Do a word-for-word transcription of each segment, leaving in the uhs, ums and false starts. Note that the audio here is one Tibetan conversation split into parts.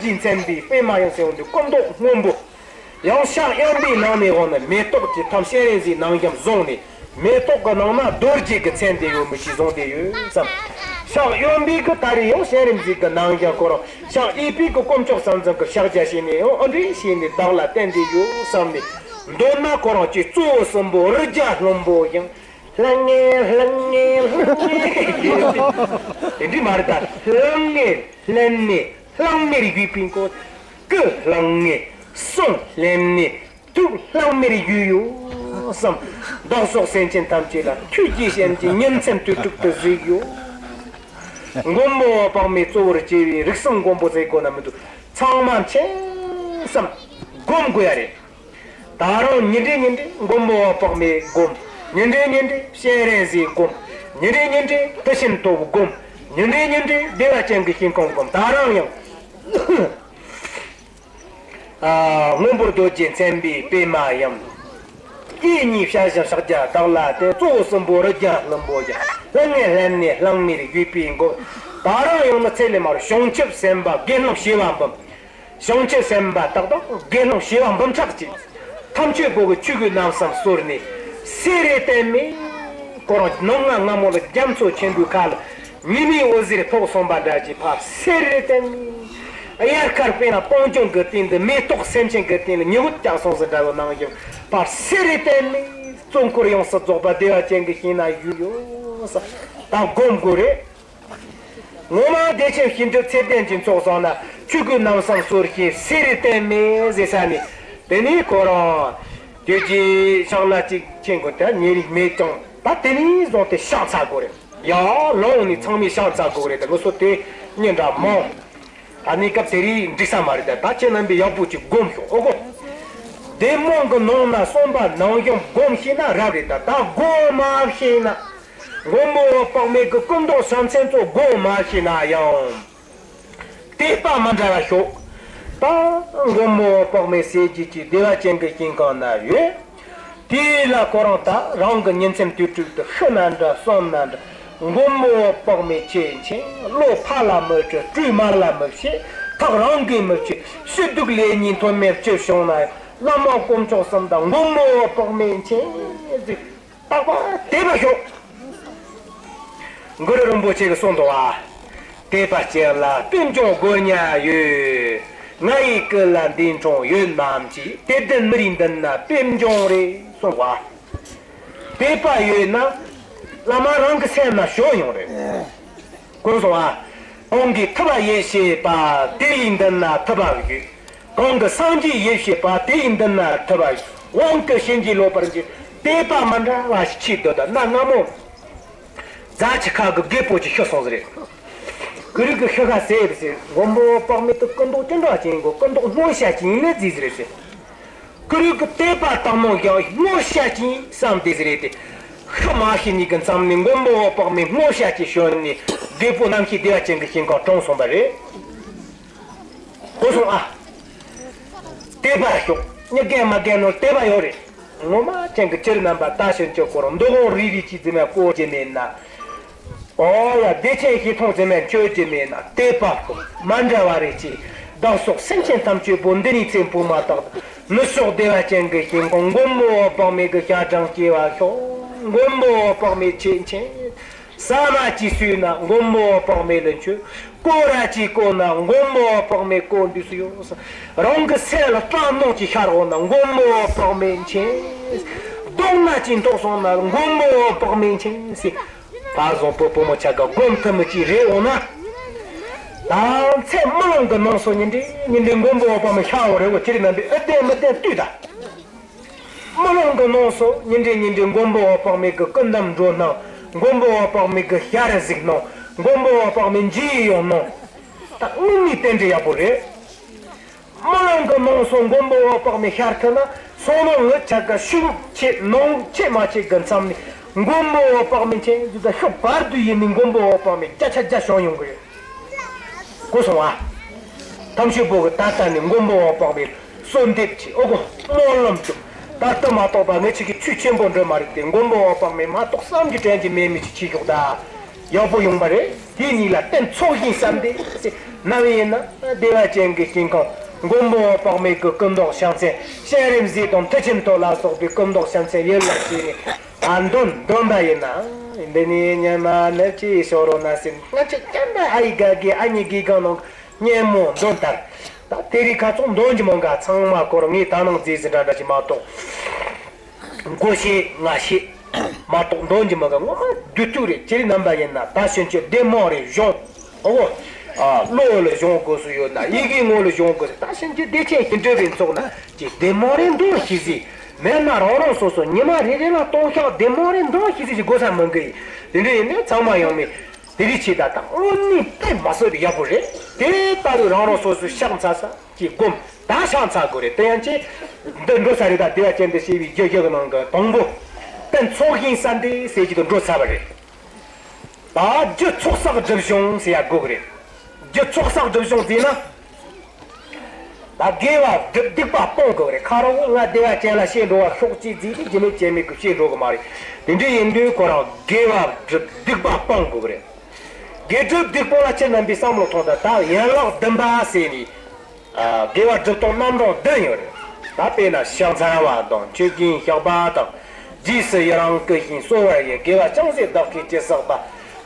རྗེས་མཚན་པའི་པད་མ་ཡང་ཟེར་བ་འདི་སྐུ་མདོག་སྔོན་པོ། ཡང་ཕྱག་གཡོན་པའི་ནང་ནས་འོང་ནས་མེ་ཏོག་གི་ཐབ་སྤྱན་རས་གཟིགས་ནང་བཞིན་བཟུང་ནས། མེ་ཏོག་གི་ནང་ན་རྡོ་རྗེ་གི་མཚན་དེ་ཡོད་མི་ཞིག་བཟུང་བསྡད་ཡོད་བསམ། ཕྱག་གཡོན་པའི་གི་ད་རེས་ཡང་སྤྱན་རས་གཟིགས་ཀྱི་ནང་བཞིན་ཁོ་རང་ཕྱག་གཡས་པའི་གི་དཀོན་མཆོག་གསུམ་འཛིན་གྱི་ཕྱག་རྒྱ་བྱས་ནས་ཡང་ཨ་འདྲས་བྱས་ནས་བདག་ལ་བསྟན་བསྡད་ཡོད་བསམ་ནས། མདོར་ན་ཁོ་རང་གི་གཙོ་བོ་གསུམ་པོ་རི་རྒྱལ་ལྷུན་པོ་ཡང་། ལྷང་ངེ་ལྷང་ངེ་ལྷང་ངེ། དེ་འདྲས་མ་རེད་ད། ལྷང་ངེ་ལྷང་ངེ་ལྷང་མེར་བཞུགས་པའི་སྐུ། སྐུ་ལྷང་ངེ་གསུང་ལྷང་ངེ་ཐུགས་ལྷང་མེར་བཞུགས་ཡོད་བསམ། བདག་སོགས་སེམས་ཅན་ཐམས་ཅད་ལ་ཐུགས་རྗེ་ཅན་གྱི་ཉིན་མཚན་དུས་དྲུག་ཏུ་གཟིགས་ཡོད། མགོན་པོ་འོད་དཔག་མེད་གཙོ་བོར་གྱུར་པའི་རིགས་གསུམ་མགོན་པོ་ཟེར་དགོས་ན་མི་འདུག་ཚང་མ་མཁྱེན་བསམ་སྒོམ་དགོས་ཡ་རེད། ད་རུང་ཉིན་རེ་ཉིན་རེ་མགོན་པོ་འོད་དཔག་མེད་སྒོམ། ཉིན་རེ་ཉིན་རེ་སྤྱན་རས་གཟིགས་སྒོམ། ཉིན་རེ་ཉིན་རེ་དེ་བཞིན་ཏོག་སྒོམ། ཉིན་རེ་ཉིན་རེ་བདེ་བ་ཅན་གྱི་ཞིང་ཁམས་སྒོམ། ད་རུང་ཡང་། ཨ། སྔོན་པོ་རྡོ་རྗེ་མཚན་པའི་པད་མ་ཡང་། སྐད་གཉིས་ཕྱག་བཞི་ཕྱག་རྒྱ་བདག་ལ་བསྟན། གཙོ་བོ་གསུམ་པོ་རི་རྒྱལ་ལྷུན་པོ་ཡང་། ལྷང་ངེ་ལྷང་ངེ་ལྷང་མེར་བཞུགས་པའི་སྒོམ། ད་རུང་ཡང་ན་ཚེ་ལས་མར་བྱང་ཆུབ་སེམས་དཔའ་དགེ་སློང་བྱེ་བ་འབུམ། བྱང་ཆུབ་སེམས་དཔའ་དག་དང་དགེ་སློང་བྱེ་བ་འབུམ་ཕྲག་གཅིག་ཐམས་ཅད་པོ་གི་ཆོས་གོས་རྣམ་གསུམ་གསོལ་ནས་སེ་རེ་བསྟན་མས། ཁོ་རང་ནམ་ང་སྔ་མོ་ལ་རྒྱ་མཚོ་ཆེན་པོའི་ཁ་ལ་ཉི་མའི་འོད་ཟེར་ཕོག་སོང་བ་འདྲ་གྱི་ཕར་སེ་རེ་བསྟན་མས། དབྱར་ཁར་དཔེར་ན་སྤང་ལྗོངས་ཀྱི་སྟེང་དུ་མེ་ཏོག་སེར་ཆེན་གྱི་སྟེང་ལ་ཉི་འོད་བཀྱགས་སོང་ཟེར་འདྲ་བོ་ནང་བཞིན་ཕར་སེ་རེ་བསྟན་མས། གཙོ་འཁོར་ཡོངས་སུ་རྫོགས་པ་བདེ་བ་ཅན་གྱི་ཞིང་ན་བཞུགས་ཡོད་ས། ད་སྒོམ་དགོས་རེད། ངོ་མ་བདེ་ཆེན་ཞི་འགྲིབ་ཚད་ལྡན་གྱི་ཚོགས་བསགས་ན་ཆོས་གོས་རྣམ་གསུམ་གསོལ་ཞིང་སེ་རེ་བསྟན་མས་ཟེར་ས་ནས། དེ་ནས་ཁོ་རང་དུས་ཀྱི་ཕྱག་ན་གཅིག་ཆེན་དགོས་ཏེ་ཉེ་རིགས་མེད་ཀྱང་ད་དེ་ནས་བཟུང་སྟེ་ཕྱག་འཚལ་དགོས་རེད། ཡ་ལོང་ནས་ཚང་མས་ཕྱག་འཚལ་དགོས་རེད་དེ་ངུ་སོ་དེ་ཉིན་འདྲ་མང་། ཨ་ནི་སྐབས་དེ་རིང་འགྲིག་ས་མ་རེད་ད། ད་ཁྱེད་རྣམ་པས་ཡག་པོ་ཅིག་སྒོམ་ཤོག་ཨོ་གོ། བདེ་སྨོན་གྱི་ནང་ན་གསུངས་པ་ནང་བཞིན་སྒོམ་ཤེས་ན་རབ་རེད་ད། ད་སྒོམ་མ་ཤེས་ན། མགོན་པོ་འོད་དཔག་མེད་ཀྱི་སྐུ་མདོག་ཕྱག་མཚན་ཚོ་སྒོམ་མ་ཤེས་ན་ཡང་། དད་པ་མ་འདྲ་བ་ཤོག་ད་མགོན་པོ་འོད་དཔག་མེད་སྲས་བརྒྱུད་ཀྱི་བདེ་བ་ཅན་གྱི་ཞིང་ཁམས་ན་ཡོད། དེ་ལ་ཁོ་རང་ད་རང་གི་ཉིན་མཚན་དུས་དྲུག་ཏུ་ཤི་ན་འདྲ་གསོན་ན་འདྲ། མགོན་པོ་འོད་དཔག་མེད་ཆོས་མཁྱེན། བློ་ཕ་ལ་མི་སྤྲོད་སྤྲོས་མ་ལ་མི་བྱེད། ཐག་རང་གིས་མི་ཆོད་ཕྱི་སྡུག་ལས་ཉེས་དོན་མེད་སྤྱི་བྱུང་ན། བླ་མ་དཀོན་མཆོག་གསུམ་དང་མགོན་པོ་འོད་དཔག་མེད་མཁྱེན་ཟེར། རྟག་པར་དད་པ་ཤོག་གུ་རུ་རིན་པོ་ཆེ་གིས་གསུངས་འདུག་བ། དད་པ་ཅན་ལ་པད་འབྱུང་དགོས་ཉ་ཡོད། ང་ཡི་སྐུ་ལ་འདས་འཁྲུངས་ཡོད་མ་མཆིས། དད་ལྡན་མི་རིགས་མདུན་ན་པད་འབྱུང་རེད་གསུངས་བ། དད་པ་ཡོད་ན་བླ་མ་རང་གི་སེམས་ན་བྱོན་ཡོང་རེད། གོ་སོང་ཨ། གང་གིས་ཐུབ་པ་ཡིད་བྱེད་པ་དེ་ཡི་མདུན་ན་ཐུབ་པ་ཡོད། གང་གིས་སངས་རྒྱས་ཡིད་བྱེད་པ་དེ་ཡི་མདུན་ན་ཐུབ་པ་ཡོད། དབང་གི་བྱིན་གྱིས་རློབ་པར་འགྱུར། དད་པ་མི་འདྲ་བ་ཞིག་ཆེད་དུ་དང་ན་སྔ་མོ། རྫ་ཆུ་ཁ་གི་རྒད་པོ་ཅིག་ཤི་སོང་ཟེར་རེད། གུ་རུ་གི་ཤི་ཁ་ཟེར་ཟེར་མགོན་པོ་འོད་དཔག་མེད་དུ་སྐུ་མདོག་ཅི་འདྲ་ཅན་གོ་སྐུ་མདོག་སྔོ་ཤ་ཅན་ནས་རྫིས་ཟེར་རེད་ཟེར། གུ་རུ་གི་དད་པ་དག་མོ་ཡང་སྔོ་ཤ་ཅན་བསམ་དེ་ཟེར་རེད་དེ། ཤི་མ་ཤི་གཉིས་ཀྱི་མཚམས་ནས་མགོན་པོ་འོད་དཔག་མེད་སྔོ་ཤ་ཅན་བྱོན་ནས་རྒད་པོ་རྣམ་ཤེས་བདེ་བ་ཅན་གྱི་ཞིང་ཁམས་དྲངས་སོང་བ་རེད། གོ་སོང་ཨ། དད་པ་ཤོག་མི་རྒན་མ་རྒན་ནོར་དད་པ་ཡོད་རེད། ངོ་མ་ཅན་གྱི་ཁྱེད་རྣམ་པ་ད་ཕྱིན་ཆད་ཁོ་རང་འདུ་ཁང་རེ་རེ་གཅིག་ཙམ་ཡང་བསྐོར་གྱི་མེད་ན། ཨོ་ཡ་བདེ་ཆེན་ཞིག་མཐོང་ཙམ་ཡང་ཆོད་ཀྱི་མེད་ན་དད་པ་ཁོ་མ་འདྲ་བ་རེད་ཅེས་བདག་སོགས་སེམས་ཅན་ཐམས་ཅད་པོ་འདི་ནས་ཚེ་འཕོས་མ་ཐག་ནུབ་ཕྱོགས་བདེ་བ་ཅན་གྱི་ཞིང་ཁམས་མགོན་པོ་འོད་དཔག་མེད་ཀྱི་ཞལ་གྲངས་སྐྱེ་བ་ཤོག་མགོན་པོ་འོད་དཔག་མེད་ཆོས་མཁྱེན། ཟ་མ་ཅིག་ཟོས་ན་མགོན་པོ་འོད་དཔག་མེད་ལ་མཆོད། སྐོར་ར་ཅིག་བསྐོར་ན་མགོན་པོ་འོད་དཔག་མེད་སྐུ་མདུན་དུ་ཡོང་། རང་གི་སེམས་ལ་སྐྲག་སྣང་ཅིག་ཤར་འོང་ན་མགོན་པོ་འོད་དཔག་མེད་མཁྱེན། གདོང་ན་ཅིག་འདོགས་སོང་ན་མགོན་པོ་འོད་དཔག་མེད་མཁྱེན་ཟེར། ད་བཟང་པོ་བུ་མོ་ཆ་ག་སྒོམ་ཐུབ་མི་ཅིག་རེད་འོང་ན། ད་ཚེ་མི་ལང་གི་ནང་སོ་ཉིན་འདྲེ་ཉིན་འདྲེ་མགོན་པོ་འོད་དཔག་མེད་ཤར་འོང་རེད་འོ་ཁྱེད་རྣམ་པས་ཨེ་བདེན་མི་བདེན་ལྟོས་ད། རྨི་ལམ་གྱི་ནང་སོ་ཉིན་རེ་ཉིན་རེ་མགོན་པོ་འོད་དཔག་མེད་ཀྱི་སྐུ་འདམ་འགྲོ་སྣང་། མགོན་པོ་འོད་དཔག་མེད་ཀྱི་ཞལ་གཟིགས་སྣང་། མགོན་པོ་འོད་དཔག་མེད་མཇལ་ཡོང་སྣང་། ད་དངོས་གནས་རྟེན་འབྲེལ་ཡག་པོ་རེད། རྨི་ལམ་གྱི་ནང་སོ་མགོན་པོ་འོད་དཔག་མེད་ཤར་ཐུབ་ན་སོ་ནང་ངི་ཆ་ག་ཤུགས་ཆེ་ནང་ཆེ་མ་ཆེ་གི་མཚམས་ནས་མགོན་པོ་འོད་དཔག་མེད་མཁྱེན་ཟེར་ད་ཤུགས་བར་དུ་ཡིན་ནས་མགོན་པོ་འོད་དཔག་མེད་བརྒྱ་ཆ་བརྒྱ་བྱོན་ཡོང་གི་རེད། གོ་སོང་ཨ། ཐམས་ཅད་པོ་གི་ད་ལྟ་ནས་མགོན་པོ་འོད་དཔག་མེད་གསོལ་འདེབས་ཀྱིས་ཨོ་གོ་སྨོན་ལམ་བྱུང་། ད་ལྟ་མ་གཏོགས་པ་ངེད་ཅག་གི་ཆོས་ཆེན་པོ་འགྲོ་མ་རིག་སྟེ་མགོན་པོ་འོད་དཔག་མེད་མ་གཏོགས་བསམ་གྱིས་དྲན་གྱི་མེད་མི་ཅིག་ཆེ་ཤོག་ད། ཡག་པོ་ཡོང་པ་རེད། དེ་གཉིས་ལ་བརྟེན་ཚོགས་ཞིང་བསམ་སྟེ། ནམ་ཡིན་ན་བདེ་བ་ཅན་གྱི་ཞིང་ཁམས་མགོན་པོ་འོད་དཔག་མེད་ཀྱི་སྐུ་མདོག་ཕྱག་མཚན་སྤྱན་རས་གཟིགས་དང་མཐུ་ཆེན་ཐོད་ལ་སོགས་པའི་སྐུ་མདོག་ཕྱག་མཚན་ཡིད་ལ་བྱས་ནས། ཨ། འདོན་འདོན་པ་ཡིན་ན། འདི་ནས་ཉི་མ་ནུབ་ཀྱི་ཞོར་རོ་ན་ཟེར། ང་ཚོ་སྐྱ་འདྲ་ཨ་ཡི་ག་གི་ཨ་མྱེས་གི་གང་ནང་སྙན་མོ་འདོན་ལྟར། ད་དེ་རིང་ཁ་ཚོགས་འདོན་གྱི་མང་ག་ཚང་མ་སྐོར་ངས་ད་ནང་རྫས་ཟིན་འདྲ་འདྲ་ཞིག་མ་གཏོགས། མགོ་ཤེས་ང་ཤེས་མ་གཏོགས་འདོན་གྱི་མང་ག་ངོ་མ་བདུད་ཐུག་རེད། ཅི་རིགས་རྣམ་པ་ཡིན་ན། ད་ཕྱིན་ཆད་བདེ་མོ་རེ་གཞུང་། ཨོ། ཨ། བློ་ལ་གཞུང་དགོས་སུ་ཡོད་ན། ཡི་གེ་ངོ་ལ་གཞུང་དགོས་སུ། ད་ཕྱིན་ཆད་བདེ་ཆེན་ཞི་ཁྲོ་བའི་ཚོགས་ན་ཅི་བདེ་མོ་རེ་འདོན་ཤེས་ཟིན་མེད་ན། རང་རང་སོ་སོ་ཉི་མ་རེ་རེ་ལ་སྟོང་ཤག་བདེ་མོ་རེ་འདོན་ཤེས་ཟིན་ཞིག་དགོས་ས་མང་གི་ཡིན། དེ་འདྲ་ཡིན་ན་ཚང་མ་ཡང་མེད། དེ་རིགས་ཆེ་ད་དང་དངོས་གནས་དཔེ་མ་སྲིད་པའི་ཡག་པོ་རེད། དེ་ལྟ་བུའི་རང་རང་སོ་སོའི་ཕྱག་འཚལ་ས་ཀྱི་སྒོམ་ད་ཕྱག་འཚལ་དགོས་རེད། དེ་ཡང་ཅི། འདི་འགྲོ་ས་རེད། ད་བདེ་བ་ཅན་དུ་བྱེད་པའི་རྒྱུ་བཞི་གི་ནང་གི་དང་པོ། དེ་ཚོགས་ཞིང་གསལ་འདེབས་ཟེར་གྱི་དུ་འགྲོ་ཚར་བ་རེད། ད་རྒྱུ་ཚོགས་བསགས་སྒྲིབ་སྦྱོང་ཟེར་ཡ་དགོས་གི་རེད། རྒྱུ་ཚོགས་བསགས་སྒྲིབ་སྦྱོང་ཟེར་ན། ད་དགེ་བ་སྒྲུབ་སྡིག་པ་སྤང་དགོས་རེད། ཁ་རོག་ང་བདེ་བ་ཅན་ལ་བྱེད་འགྲོ་བ་ཤོག་ཅེས་བརྫིས་ཏེ་རྒྱུ་མེད་རྐྱེན་མེད་ཀྱི་བྱེད་འགྲོ་གི་མ་རེད། དེ་འདྲ་ཡིན་དུས་ཁོ་རང་དགེ་བ་སྒྲུབ་སྡིག་པ་སྤང་དགོས་རེད། དགེ་སྒྲུབ་སྡིག་སྤོང་ལ་ཁྱེད་རྣམ་པས་བསམ་བློ་ཐོངས་དང་། ད་ཡན་ལག་བདུན་པ་ཟེར་ནས། ཨ། དགེ་བ་སྒྲུབ་སྟངས་རྣམ་གྲངས་བདུན་ཡོད་རེད། ད་དཔེར་ན་ཕྱག་འཚལ་བ་དང་མཆོད་ཀྱིན་བཤགས་པ་དང་། རྗེས་སུ་ཡི་རང་བསྐུལ་ཞིང་གསོལ་བར་བྱ། དགེ་བ་ཅུང་ཟད་བདག་གིས་ཅི་བསགས་པ།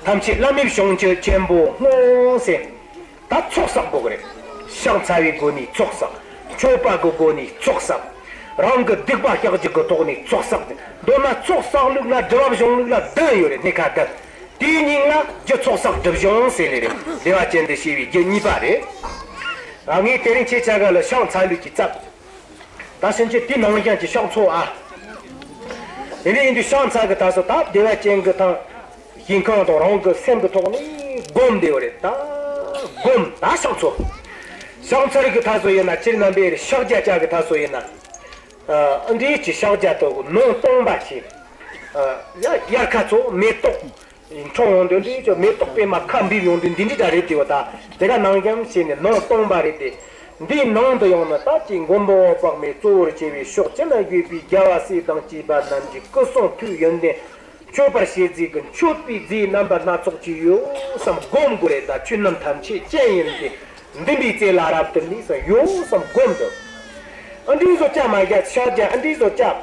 ཐམས་ཅད་བླ་མེད་བྱང་ཆུབ་ཆེན་པོར་བསྔོ་ཟེར། ད་ཚོགས་བསགས་དགོས་ཀྱི་རེད། ཕྱག་འཚལ་བའི་སྒོ་ནས་ཚོགས་བསགས། མཆོད་པ་གི་སྒོ་ནས་ཚོགས་བསགས། རང་གི་སྡིག་པ་བཤགས་རྒྱུ་གི་ཐོག་ནས་ཚོགས་བསགས། མདོར་ན་ཚོགས་བསགས་ལུགས་ལ་སྒྲུབ་པ་སྦྱོང་ལུགས་ལ་བདུན་ཡོད་རེད། སྣེ་ཁ་བདུན། དེའི་སྙིང་ལ་རྒྱུ་ཚོགས་བསགས་སྒྲུབ་སྦྱོང་ཟེར་ནི་རེད། བདེ་བ་ཅན་དུ་བྱེད་པའི་རྒྱུ་གཉིས་པ་རེད། ཨ། ངས་དེ་རིང་ཁྱེད་ཅག་ག་ལ་ཕྱག་འཚལ་ལུགས་ཀྱི་རྩ། ད་ཕྱིན་ཆད་དེ་ནང་བཞིན་གྱི་ཕྱག་འཚལ་ཨ། དེ་འདྲ་ཡིན་དུས་ཕྱག་འཚལ་གི་ད་སོ་ད་བདེ་བ་ཅན་གི་ཐང་། ཞིང་ཁམས་དང་རང་གི་སེམས་ཀྱི་ཐོག་ནས་སྒོམ་བདེ་བ་རེད། ད་སྒོམ་ད་ཕྱག་འཚལ། ཕྱག་འཚལ་གི་ད་སོ་ཡིན་ན་ཁྱེད་རྣམ་པས་ཕྱག་རྒྱ་བཅའ་གི་ད་སོ་ཡིན་ན། ཨ། འདྲིས་ཀྱི་ཕྱག་རྒྱ་དུ་ནང་སྟོང་པ་ཞིག་ཨ། ཡ་དབྱར་ཁ་ཚོ་མེ་ཏོག་འཁྲུངས་ཡོང་དུས་འདྲིས་ཀྱི་མེ་ཏོག་པད་མ་ཁ་འབིབས་ཡོང་དུས་འདི་འདྲི་འདྲ་རེད་དེ་བ། ད་དེ་ག་ནང་འཇམ་བྱས་ནས་ནང་སྟོང་པ་རེད་དེ། འདིའི་ནང་དུ་ཡང་ན་ད་ཅིག་མགོན་པོ་འོད་དཔག་མེད་གཙོ་བོར་བྱས་པའི་ཕྱོགས་བཅུ་ན་བཞུགས་པའི་རྒྱལ་བ་སྲས་དང་བཅས་པ་རྣམས་ཀྱི་སྐུ་གསུང་ཐུགས་ཡོན་ཏན་མཆོད་པར་བྱེད་རྫས་ཀྱི་མཆོད་པའི་རྫས་རྣམ་པ་སྣ་ཚོགས་ཀྱི་ཡོད་བསམ་སྒོམ་དགོས་རེད། ད་ཆོས་རྣམས་ཐམས་ཅད་རྐྱེན་ཡིན་ཏེ། འདུན་པའི་རྩེ་ལ་རབ་ཏུ་གནས་སུ་ཡོད་བསམ་སྒོམ་དུ། ཨ་འདྲིས་བཟོ་བཅའ་མ་བཞག་ཕྱག་རྒྱ་ཨ་འདྲིས་བཟོ་བཅའ།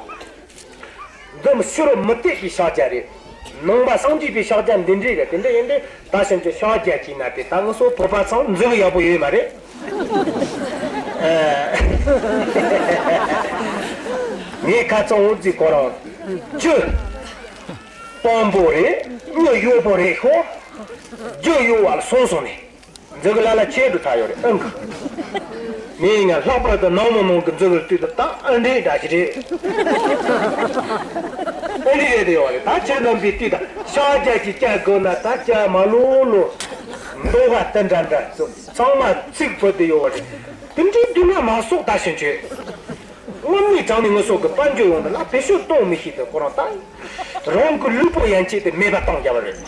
འདི་མི་ཕྱི་རོལ་མི་གཏད་པའི་ཕྱག་རྒྱ་རེད། ནང་པ་སངས་རྒྱས་པའི་ཕྱག་རྒྱ་འདི་འདྲའི་རེད། དེ་འདྲ་ཡིན་དུས་ད་ཕྱིན་ཆད་ཕྱག་རྒྱ་བྱས་ན་དེ་ད་ང་ཚོ་བོད་པ་ཚང་མཛུབ་ཡག་པོ་ཡོད་མ་རེད། ཨ། ངའི་ཁ་ཚང་འུ་ཚོའི་ཁོ་རང་ཅི་དཔང་པོ་རེད། མྱི་གཡོག་པོ་རེད་ཤོག་རྒྱུ་གཡོ་བ་ལ་སོང་སོང་ནས། མཛུ་གུ་ལ་ལ་ཆེད་དུ་ཚར་ཡོད་རེད། ཨང་གི། མིའི་ངན་ལྷག་པར་དུ་ནང་མི་ནང་གི་མཛུ་གུར་ལྟོས་དུས་ད་ཨ་འདྲའི་འདྲ་ཞིག་རེད། ཨ་འདྲའི་རེད་དུ་ཡོད་རེད། ད་ཁྱེད་རྣམ་པས་ལྟོས་དང་ཕྱག་རྒྱ་ཅིག་བཅའ་དགོས་ན་ད་བཅའ་མ་ལོ་ལོ། མདོ་བ་ལྟ་འདྲ་འདྲ་ཚང་མ་ཚིག་བུད་དུ་ཡོད་རེད། དེ་འདྲའི་སྡུག་བསྔལ་མ་གསོག་ད་ཕྱིན་ཆད། དངོས་གནས་དྲང་ནས་ངུ་སོགས་ཀྱི་དཔལ་འབྱོར་ཡོང་དུ་ལ་བེད་སྤྱོད་གཏོང་མི་ཤེས་དུས་ཁོ་རང་ད། རང་གི་ལུས་པོ་ཡན་ཆད་དེ་མེད་པ་བཏང་རྒྱབ་པ་རེད།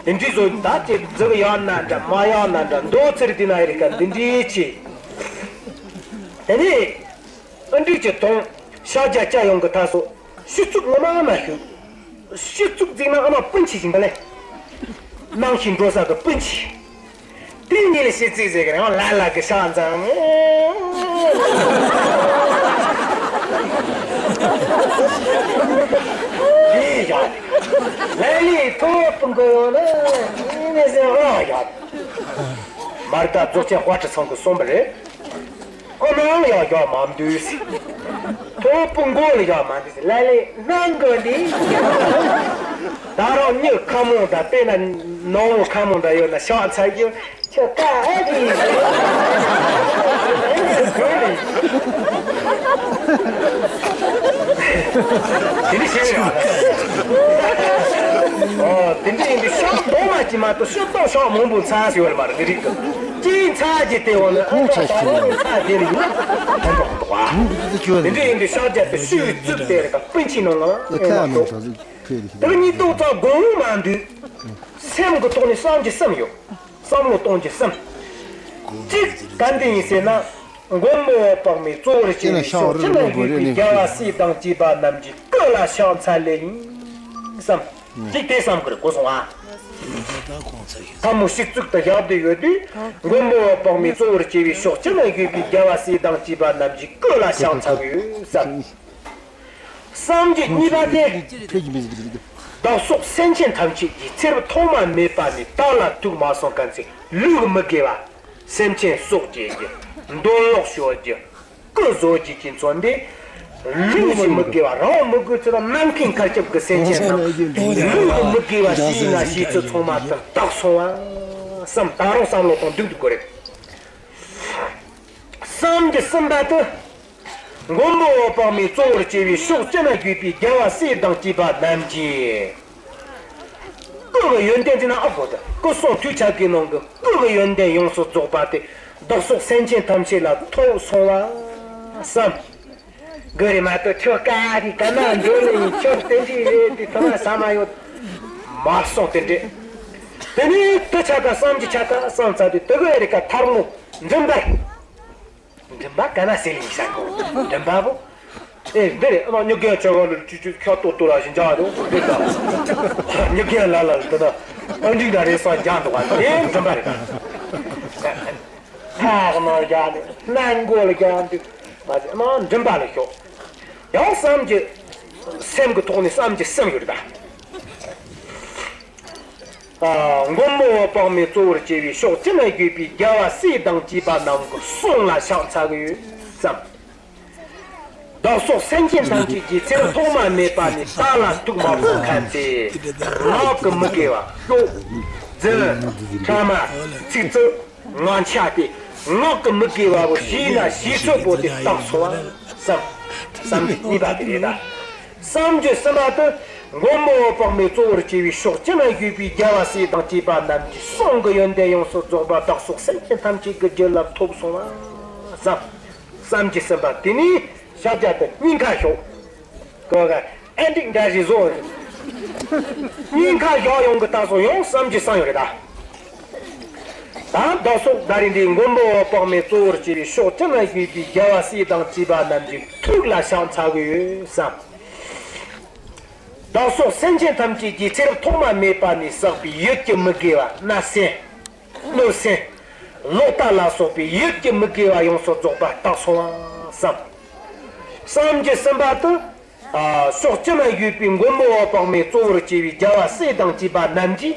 དེ་འདྲའི་བཟོ་ད་ཅེ་འཛུགས་ཡག་ན་འདྲ་མ་ཡག་ན་འདྲ་མདོ་ཚིར་དེ་ན་ཡི་རིགས་ཀ་འདི་འདྲའི་ཆེ། དེ་ནས་ཨ་འདྲའི་ཅེ་དོང་ཤ་རྒྱ་བཅའ་ཡོང་གི་ད་སོ་ཤི་ཚུགས་ངོ་མ་མ་ཤི། ཤི་ཚུགས་འཛིགས་ན་ཨ་མ་སྤུན་མཆེད་ཞིག་འདི་ལས། ནང་བཞིན་འགྲོ་ས་གི་སྤུན་མཆེད། དེ་ཉིད་ལ་ཤི་ཚིག་ཟེར་གི་རང་ལ་ལ་གི་ཤ་འཛམ། ལས་ཡག་ལ་ལས་ཐོབ་པོ་འགོ་ཡོང་ན་ནི་ཟེར་རང་ཡག་མར་ད་རྫོགས་ཆེན་དཔལ་སྤྲུལ་ཚང་གི་གསུངས་པ་རེད། ཨོ་ནང་ཡང་ཡག་མ་འདུས། ཐོབ་པོ་མགོ་ལ་ཡག་མ་འདུས། ལ་ལས་ནང་གོ་ནི། ད་རང་མྱི་ཁ་མོ་ད་དཔེར་ན་ནང་ཁ་མོ་ད་ཡོད་ན་ཤག་ཚ་རྒྱུ་ཁྱོད་ཀ་ཨ་ཅི་ཡིན། དེ་འདྲ་ཤེས་ཡོད། ཨོ་དེ་འདྲ་ཡིན་དུས་ཤག་རྡོག་མ་གཅིག་མ་གཏོགས་ཤོག་རྡོག་ཤག་མང་པོ་ཚ་ཟེར་བ་ལ་མ་རེད་རིགས་ཀྱི། ཅིའི་ཚ་རྒྱུ་དེ་འོ་ན་ཨ་ཅག་ད་འོ་ནི་ཚ་རྒྱུ་ནི་ཡིན་ན་ཕན་ཐོགས་འདུག་ཨ། དེ་འདྲ་ཡིན་དུས་ཤག་རྒྱ་དེ་ཤུགས་བཙུགས་ཏེ་རེད་ཀ་སྤུན་མཆེད་ནང་ལ་ཡང་མ་གཏོགས། དེ་གཉིས་ཐོག་ཚ་དགོངས་མ་འདུས། སེམས་ཀྱི་ཐོག་ནས་བསམ་གྱི་བསམ་ཡོད། བསམ་བློ་གཏོང་གྱི་བསམ། གཅིག་ག་འདི་ཡིན་ཟེར་ན། མགོན་པོ་འོད་དཔག་མེད་གཙོ་བོར་བྱས་ནས་ཕྱོགས་ཅི་ན་ཡོད་པའི་རྒྱལ་བ་སྲས་དང་བཅས་པ་རྣམས་ཀྱི་སྐུ་ལ་ཕྱག་འཚལ་ལེ་ཡིན་བསམ། གཅིག་དེ་བསམ་དགོས་རེད་གོ་སོང་ཨ། ཐལ་མོ་སྤྱི་གཙུག་ཏུ་བཞག་སྟེ་ཡོད་དུས། མགོན་པོ་འོད་དཔག་མེད་གཙོ་བོར་གྱུར་པའི་ཕྱོགས་བཅུ་ན་བཞུགས་པའི་རྒྱལ་བ་སྲས་དང་བཅས་པ་རྣམས་ཀྱི་སྐུ་ལ་ཕྱག་འཚལ་གྱི་ཡོད་བསམ། བསམ་རྒྱུ་གཉིས་པ་དེ། བདག་སོགས་སེམས་ཅན་ཐམས་ཅད་ཀྱི་ཚེ་རབས་ཐོག་མ་མེད་པ་ནས་ད་ལ་ཐུག་མ་སོང་མཁན་ཚེ་ལུས་མི་དགེ་བ། སེམས་ཅན་སྲོག་བཅད་རྒྱུ། འདོད་ལོག་ཤོར་རྒྱུ། སྐུ་བཟོ་རྒྱུ་གྱི་མཚོན་ཏེ། ལུས་ཀྱི་མི་དགེ་བ། རང་མི་དགོས་ཚུལ་དང་ནམ་མཁའི་མཁའ་ཁྱབ་ཀྱི་སེམས་ཅན་རྣམས་ལུས་ཀྱི་མི་དགེ་བ་བྱས་ན་བྱས་ཚུལ་ཚང་མ་དུ་བདག་སོང་བ་བསམ། ད་རུང་བསམ་བློ་གཏོང་འདུག་འདུག་གོ་རེད། བསམ་རྒྱུ་གསུམ་པ་དེ། མགོན་པོ་འོད་དཔག་མེད་གཙོ་བོར་གྱུར་པའི་ཕྱོགས་བཅུ་ན་བཞུགས་པའི་རྒྱལ་བ་སྲས་དང་བཅས་པ་རྣམས་ཀྱི་སྐུ་གི་ཡོན་ཏན་དེ་ན་ཨ་གོ་ད་སྐུ་གསུང་ཐུགས་ཆ་གི་ནང་གི་སྐུ་གི་ཡོན་ཏན་ཡོངས་སུ་རྫོགས་པ་དེ་བདག་སོགས་སེམས་ཅན་ཐམས་ཅད་ལ་ཐོབ་སོང་བ་བསམ། གི་རེད་མ་གཏོགས་ཁྱོད་ཀ་རེ་ག་ན་འགྲོ་ནི་ཡིན། ཁྱོད་དེ་འདྲའི་རེད་དེ་ཐོག་མ་ས་མ་ཡོད་མ་སོང་དེ་འདྲས། དེ་ནས་དེ་ཆ་ག་བསམ་གྱི་ཆ་ག་བསམ་ཚར་དུས་དེ་གི་རེ་ག་ཐལ་མོ་མགྲིན་པར། མགྲིན་པ་ག་ན་ཟེར་ཡིན་ས་གོ་མགྲིན་པ་བོ། ཨེ་འདི་རེད། ཨ་མ་མྱི་རྒན་ཆོ་ག་ལ་ཅུ་ཅུ་ཁྱོད་ཏོ་ཏོ་ར་ཞིག་འཇག་འདུག་འདི་ད། མྱི་རྒན་ལ་ལ་འདི་ན་ཨ་འགྲིག་ད་རེད་སོང་འཇག་འདུག་ག་འདི་མགྲིན་པ་རེད་ད། ཐག་ནང་རྒྱག་ནས་སྣ་མགོ་ལ་རྒྱག་འདུག་མ་ཟེར་ཨ་མ་མགྲིན་པ་ལ་ཤོག་ཡང་བསམ་གྱི་སེམས་ཀྱི་ཐོག་ནས་བསམ་གྱི་སེམས་ཡོད་རེད་ད། མགོན་པོ་འོད་དཔག་མེད་གཙོ་བོར་གྱུར་པའི་ཕྱོགས་བཅུ་ན་བཞུགས་པའི་རྒྱལ་བ་སྲས་དང་བཅས་པ་རྣམས་ཀྱི་གསུང་ལ་ཕྱག་འཚལ་གྱི་ཡོད་བསམ། བདག་སོགས་སེམས་ཅན་ཐམས་ཅད་ཀྱི་ཚེ་རབས་ཐོག་མ་མེད་པ་ནས་ད་ལ་ཐུག་མ་སོང་མཁན་ཚེ་ངག་གི་མི་དགེ་བ། ཤོ། རྫུན། ཕྲ་མ། ཚིག་རྩུབ། ངག་འཁྱལ་ཏེ་ངག་གི་མི་དགེ་བ་བོ་བྱས་ན་བྱས་ཚོད་པོ་དེ་བདག་སོང་བ་བསམ། བསམ་གྱི་གཉིས་པ་དེ་རེད་ད། བསམ་རྒྱུ་གསུམ་པ་དེ། མགོན་པོ་འོད་དཔག་མེད་གཙོ་བོར་གྱུར་པའི་ཕྱོགས་བཅུ་ན་བཞུགས་པའི་རྒྱལ་བ་སྲས་དང་བཅས་པ་རྣམས་ཀྱི་གསུང་གི་ཡོན་ཏན་ཡོངས་སུ་རྫོགས་པ་བདག་སོགས་སེམས་ཅན་ཐམས་ཅད་ཀྱི་རྒྱུད་ལ་ཐོབ་སོང་བ་བསམ། བསམ་རྒྱུ་གསུམ་པ་དེ་ནས་ཕྱག་རྒྱ་དེ་སྙིང་ཁ་ཞོག་གོ་ག་ཨེ་འགྲིག་འདྲ་ཞིག་བཟོ། སྙིང་ཁ་ཞོག་ཡོང་གི་ད་སོང་ཡོང་བསམ་རྒྱུ་བསམ་ཡོད་རེད་ད། ད་བདག་སོགས་ད་རིང་འདིའི་མགོན་པོ་འོད་དཔག་མེད་གཙོ་བོར་གྱུར་པའི་ཕྱོགས་བཅུ་ན་བཞུགས་པའི་རྒྱལ་བ་སྲས་དང་བཅས་པ་རྣམས་ཀྱི་ཐུགས་ལ་ཕྱག་འཚལ་གྱི་ཡོད་བསམ། བདག་སོགས་སེམས་ཅན་ཐམས་ཅད་ཀྱི་ཚེ་རབས་ཐོག་མ་མེད་པ་ནས་བསགས་པའི་ཡིད་ཀྱི་མི་དགེ་བ་བརྣབ་སེམས། གནོད་སེམས། ལོག་ལྟ་ལ་སོགས་པའི་ཡིད་ཀྱི་མི་དགེ་བ་ཡོངས་སུ་རྫོགས་པ་དག་སོང་བ་བསམ། བསམ་རྒྱུ་གསུམ་པ་དེ། ཕྱོགས་བཅུ་ན་བཞུགས་པའི་མགོན་པོ་འོད་དཔག་མེད་གཙོ་བོར་གྱུར་པའི་རྒྱལ་བ་སྲས་དང་བཅས་པ་རྣམས་ཀྱི་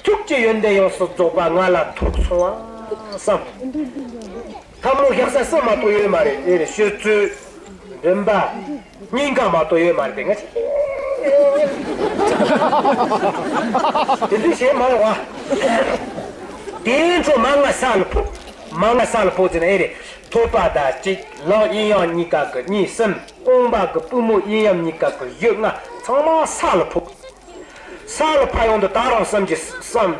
ཐུགས་ཀྱི་ཡོན་ཏན་ཡོངས་སུ་རྫོགས་པ་ང་ལ་ཐོབ་སོང་བ་བསམ། ཐལ་མོ་བཞག་ས་སུ་མ་གཏོགས་ཡོད་མ་རེད། ཨེ་རེད། ཤོད་ཚོད། མགྲིན་པ། སྙིང་ག་མ་གཏོགས་ཡོད་མ་རེད་དེ་ང་ཅི། དེ་འདྲ་བྱེད་མ་ཡོང་བ། དེ་འཕྲོ་མ་ང་ས་ལ་ཕོག་མ་ང་ས་ལ་ཕོག་ཟེར་ན་ཨེ་རེད། ཐོད་པ་དང་གཅིག་ལག་གཡས་གཡོན་གཉིས་ཀ་གི་གཉིས་གསུམ། རྐང་པ་གི་པུས་མོ་གཡས་གཡོན་གཉིས་ཀ་གི་བཞི་ལྔ་ཚང་མ་ས་ལ་ཕོག་ས་ལ་ཕར་ཡོང་དུས་ད་རང་བསམ་གྱི་བསམ།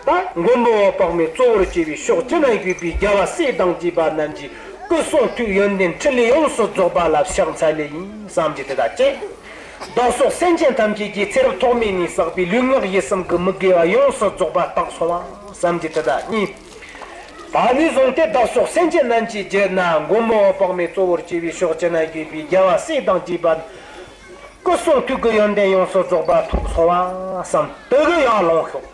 ད་མགོན་པོ་འོད་དཔག་མེད་གཙོ་བོར་གྱུར་པའི་ཕྱོགས་བཅུ་ན་བཞུགས་པའི་རྒྱལ་བ་སྲས་དང་བཅས་པ་རྣམས་ཀྱི་སྐུ་གསུང་ཐུགས་ཡོན་ཏན་ཕྲིན་ལས་ཡོངས་སུ་རྫོགས་པ་ལ་ཕྱག་འཚལ་ལེ་ཡིན་བསམ་གྱི་དེ་དག་བཅས། བདག་སོགས་སེམས་ཅན་ཐམས་ཅད་ཀྱི་ཚེ་རབས་ཐོག་མེད་ནས་བསགས་པའི་ལུས་ངག་ཡིད་གསུམ་གྱི་མི་དགེ་བ་ཡོངས་སུ་རྫོགས་པ་དག་སོང་བ་བསམ་གྱི་དེ་དག་གཉིས། ད་ནས་བཟུང་སྟེ་བདག་སོགས་སེམས་ཅན་རྣམས་ཀྱི་རྒྱུད་ན་མགོན་པོ་འོད་དཔག་མེད་གཙོ་བོར་གྱུར་པའི་ཕྱོགས་བཅུ་ན་བཞུགས་པའི་རྒྱལ་བ་སྲས་དང་བཅས་པ། སྐུ་གསུང་ཐུགས་ཀྱི་ཡོན་ཏན་ཡོངས་སུ་རྫོགས་པ་ཐོབ་སོང་བ་བསམ། དེ་གི་ཡར་ལངས་ཤོག་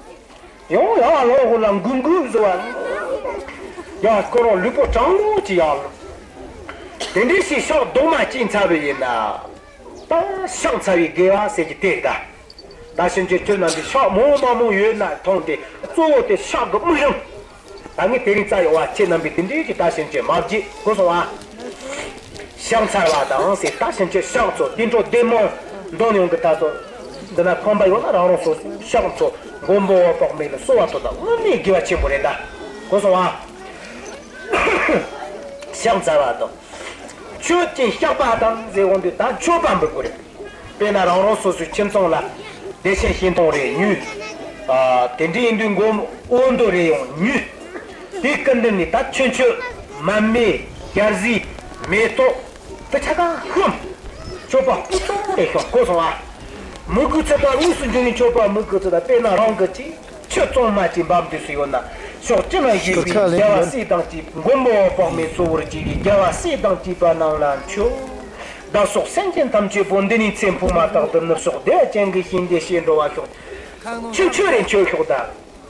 ཡང་ཡར་ལངས་ཤོག་ལ་འགུལ་འགུལ་བཟོ་བ། ཡང་ཁོ་རང་ལུས་པོ་གྲང་མོ་ཅིག་ཡར་ལངས། དེ་འདྲའི་ཞིག་ཕྱག་རྡོག་མ་གཅིག་འཚལ་བ་ཡིན་ན། ད་ཕྱག་འཚལ་བའི་དགེ་བ་ཟེར་གྱི་དེ་རེད་ད། ད་ཕྱིན་ཆད་ཁྱོད་རྣམས་ཀྱི་ཕྱག་མང་མང་མང་ཡོད་ན་མཐོང་སྟེ་གཙོ་བོ་དེ་ཕྱག་གི་དམིགས་རིམ། ད་ངས་དེ་རིང་རྩ་ཡོང་བ་ཁྱེད་རྣམ་པས་དེ་འདྲའི་གི་ད་ཕྱིན་ཆད་མ་བརྗེད་གོ་སོང་ཨ། ཕྱག་འཚལ་བ་དང་ཟེར་ད་ཕྱིན་ཆད་ཕྱག་ཚོ་དེ་འཕྲོ་བདེ་མོ་འདོན་ཡོང་གི་ད་ཚོ། འདི་ན་ཁོམ་པ་ཡོད་ན་རང་རང་སོ་སོའི་ཕྱག་ཚོ་མགོན་པོ་འོད་དཔག་མེད་ལ་གསོལ་བ་ཐོབ་ད་དངོས་གནས་དགེ་བ་ཆེན་པོ་རེད་ད། གོ་སོང་ཨ། ཕྱག་འཚལ་བ་དང་། མཆོད་ཅིང་བཤགས་པ་དང་ཟེར་འོང་དུས་ད་མཆོད་པ་འབུལ་དགོས་རེད། དཔེར་ན་རང་རང་སོ་སོའི་ཁྱིམ་ཚང་ལ་བདེ་ཆེན་སྐྱིན་གཏོང་རེ་ཉོས། ཨ། དེ་འདྲ་ཡིན་དུས་མགོ་འོ་འདོ་རེ་ཡང་ཉོས། དེའི་སྐུ་མདུན་ནས་ད་ཆུ་མཆོད། མར་མེ། རྒྱལ་གཟིགས། མེ་ཏོག་དེ་ཆ་ག་ཤོམ། མཆོད་པ་སྤུ་ཙམ་རེ་ཤོམ་གོ་སོང་ཨ། མི་དགོས་ཚུལ་དང་དངོས་སུ་འབྱུང་བའི་མཆོད་པ་མི་དགོས་ཚུལ་དང་དཔེར་ན་རང་གི་ཅིག་ཆུ་གཙང་མ་ཅིག་འབབ་འདུག་སུ་ཡོད་ན་ཕྱོགས་གཅིག་ན་བཞུགས་པའི་རྒྱལ་བ་སྲས་དང་བཅས་མགོན་པོ་འོད་དཔག་མེད་གཙོ་བོར་གྱུར་པའི་རྒྱལ་བ་སྲས་དང་བཅས་པ་རྣམས་ལ་མཆོད། བདག་སོགས་སེམས་ཅན་ཐམས་ཅད་པོ་འདི་ནས་ཚེ་འཕོས་མ་ཐག་ཏུ་ནུབ་ཕྱོགས་བདེ་བ་ཅན་གྱི་ཞིང་དུ་གཤེགས་འགྲོ་བ་ཤོག་ཆུ་ཆུ་རེ་མཆོད་ཤོག་དང་།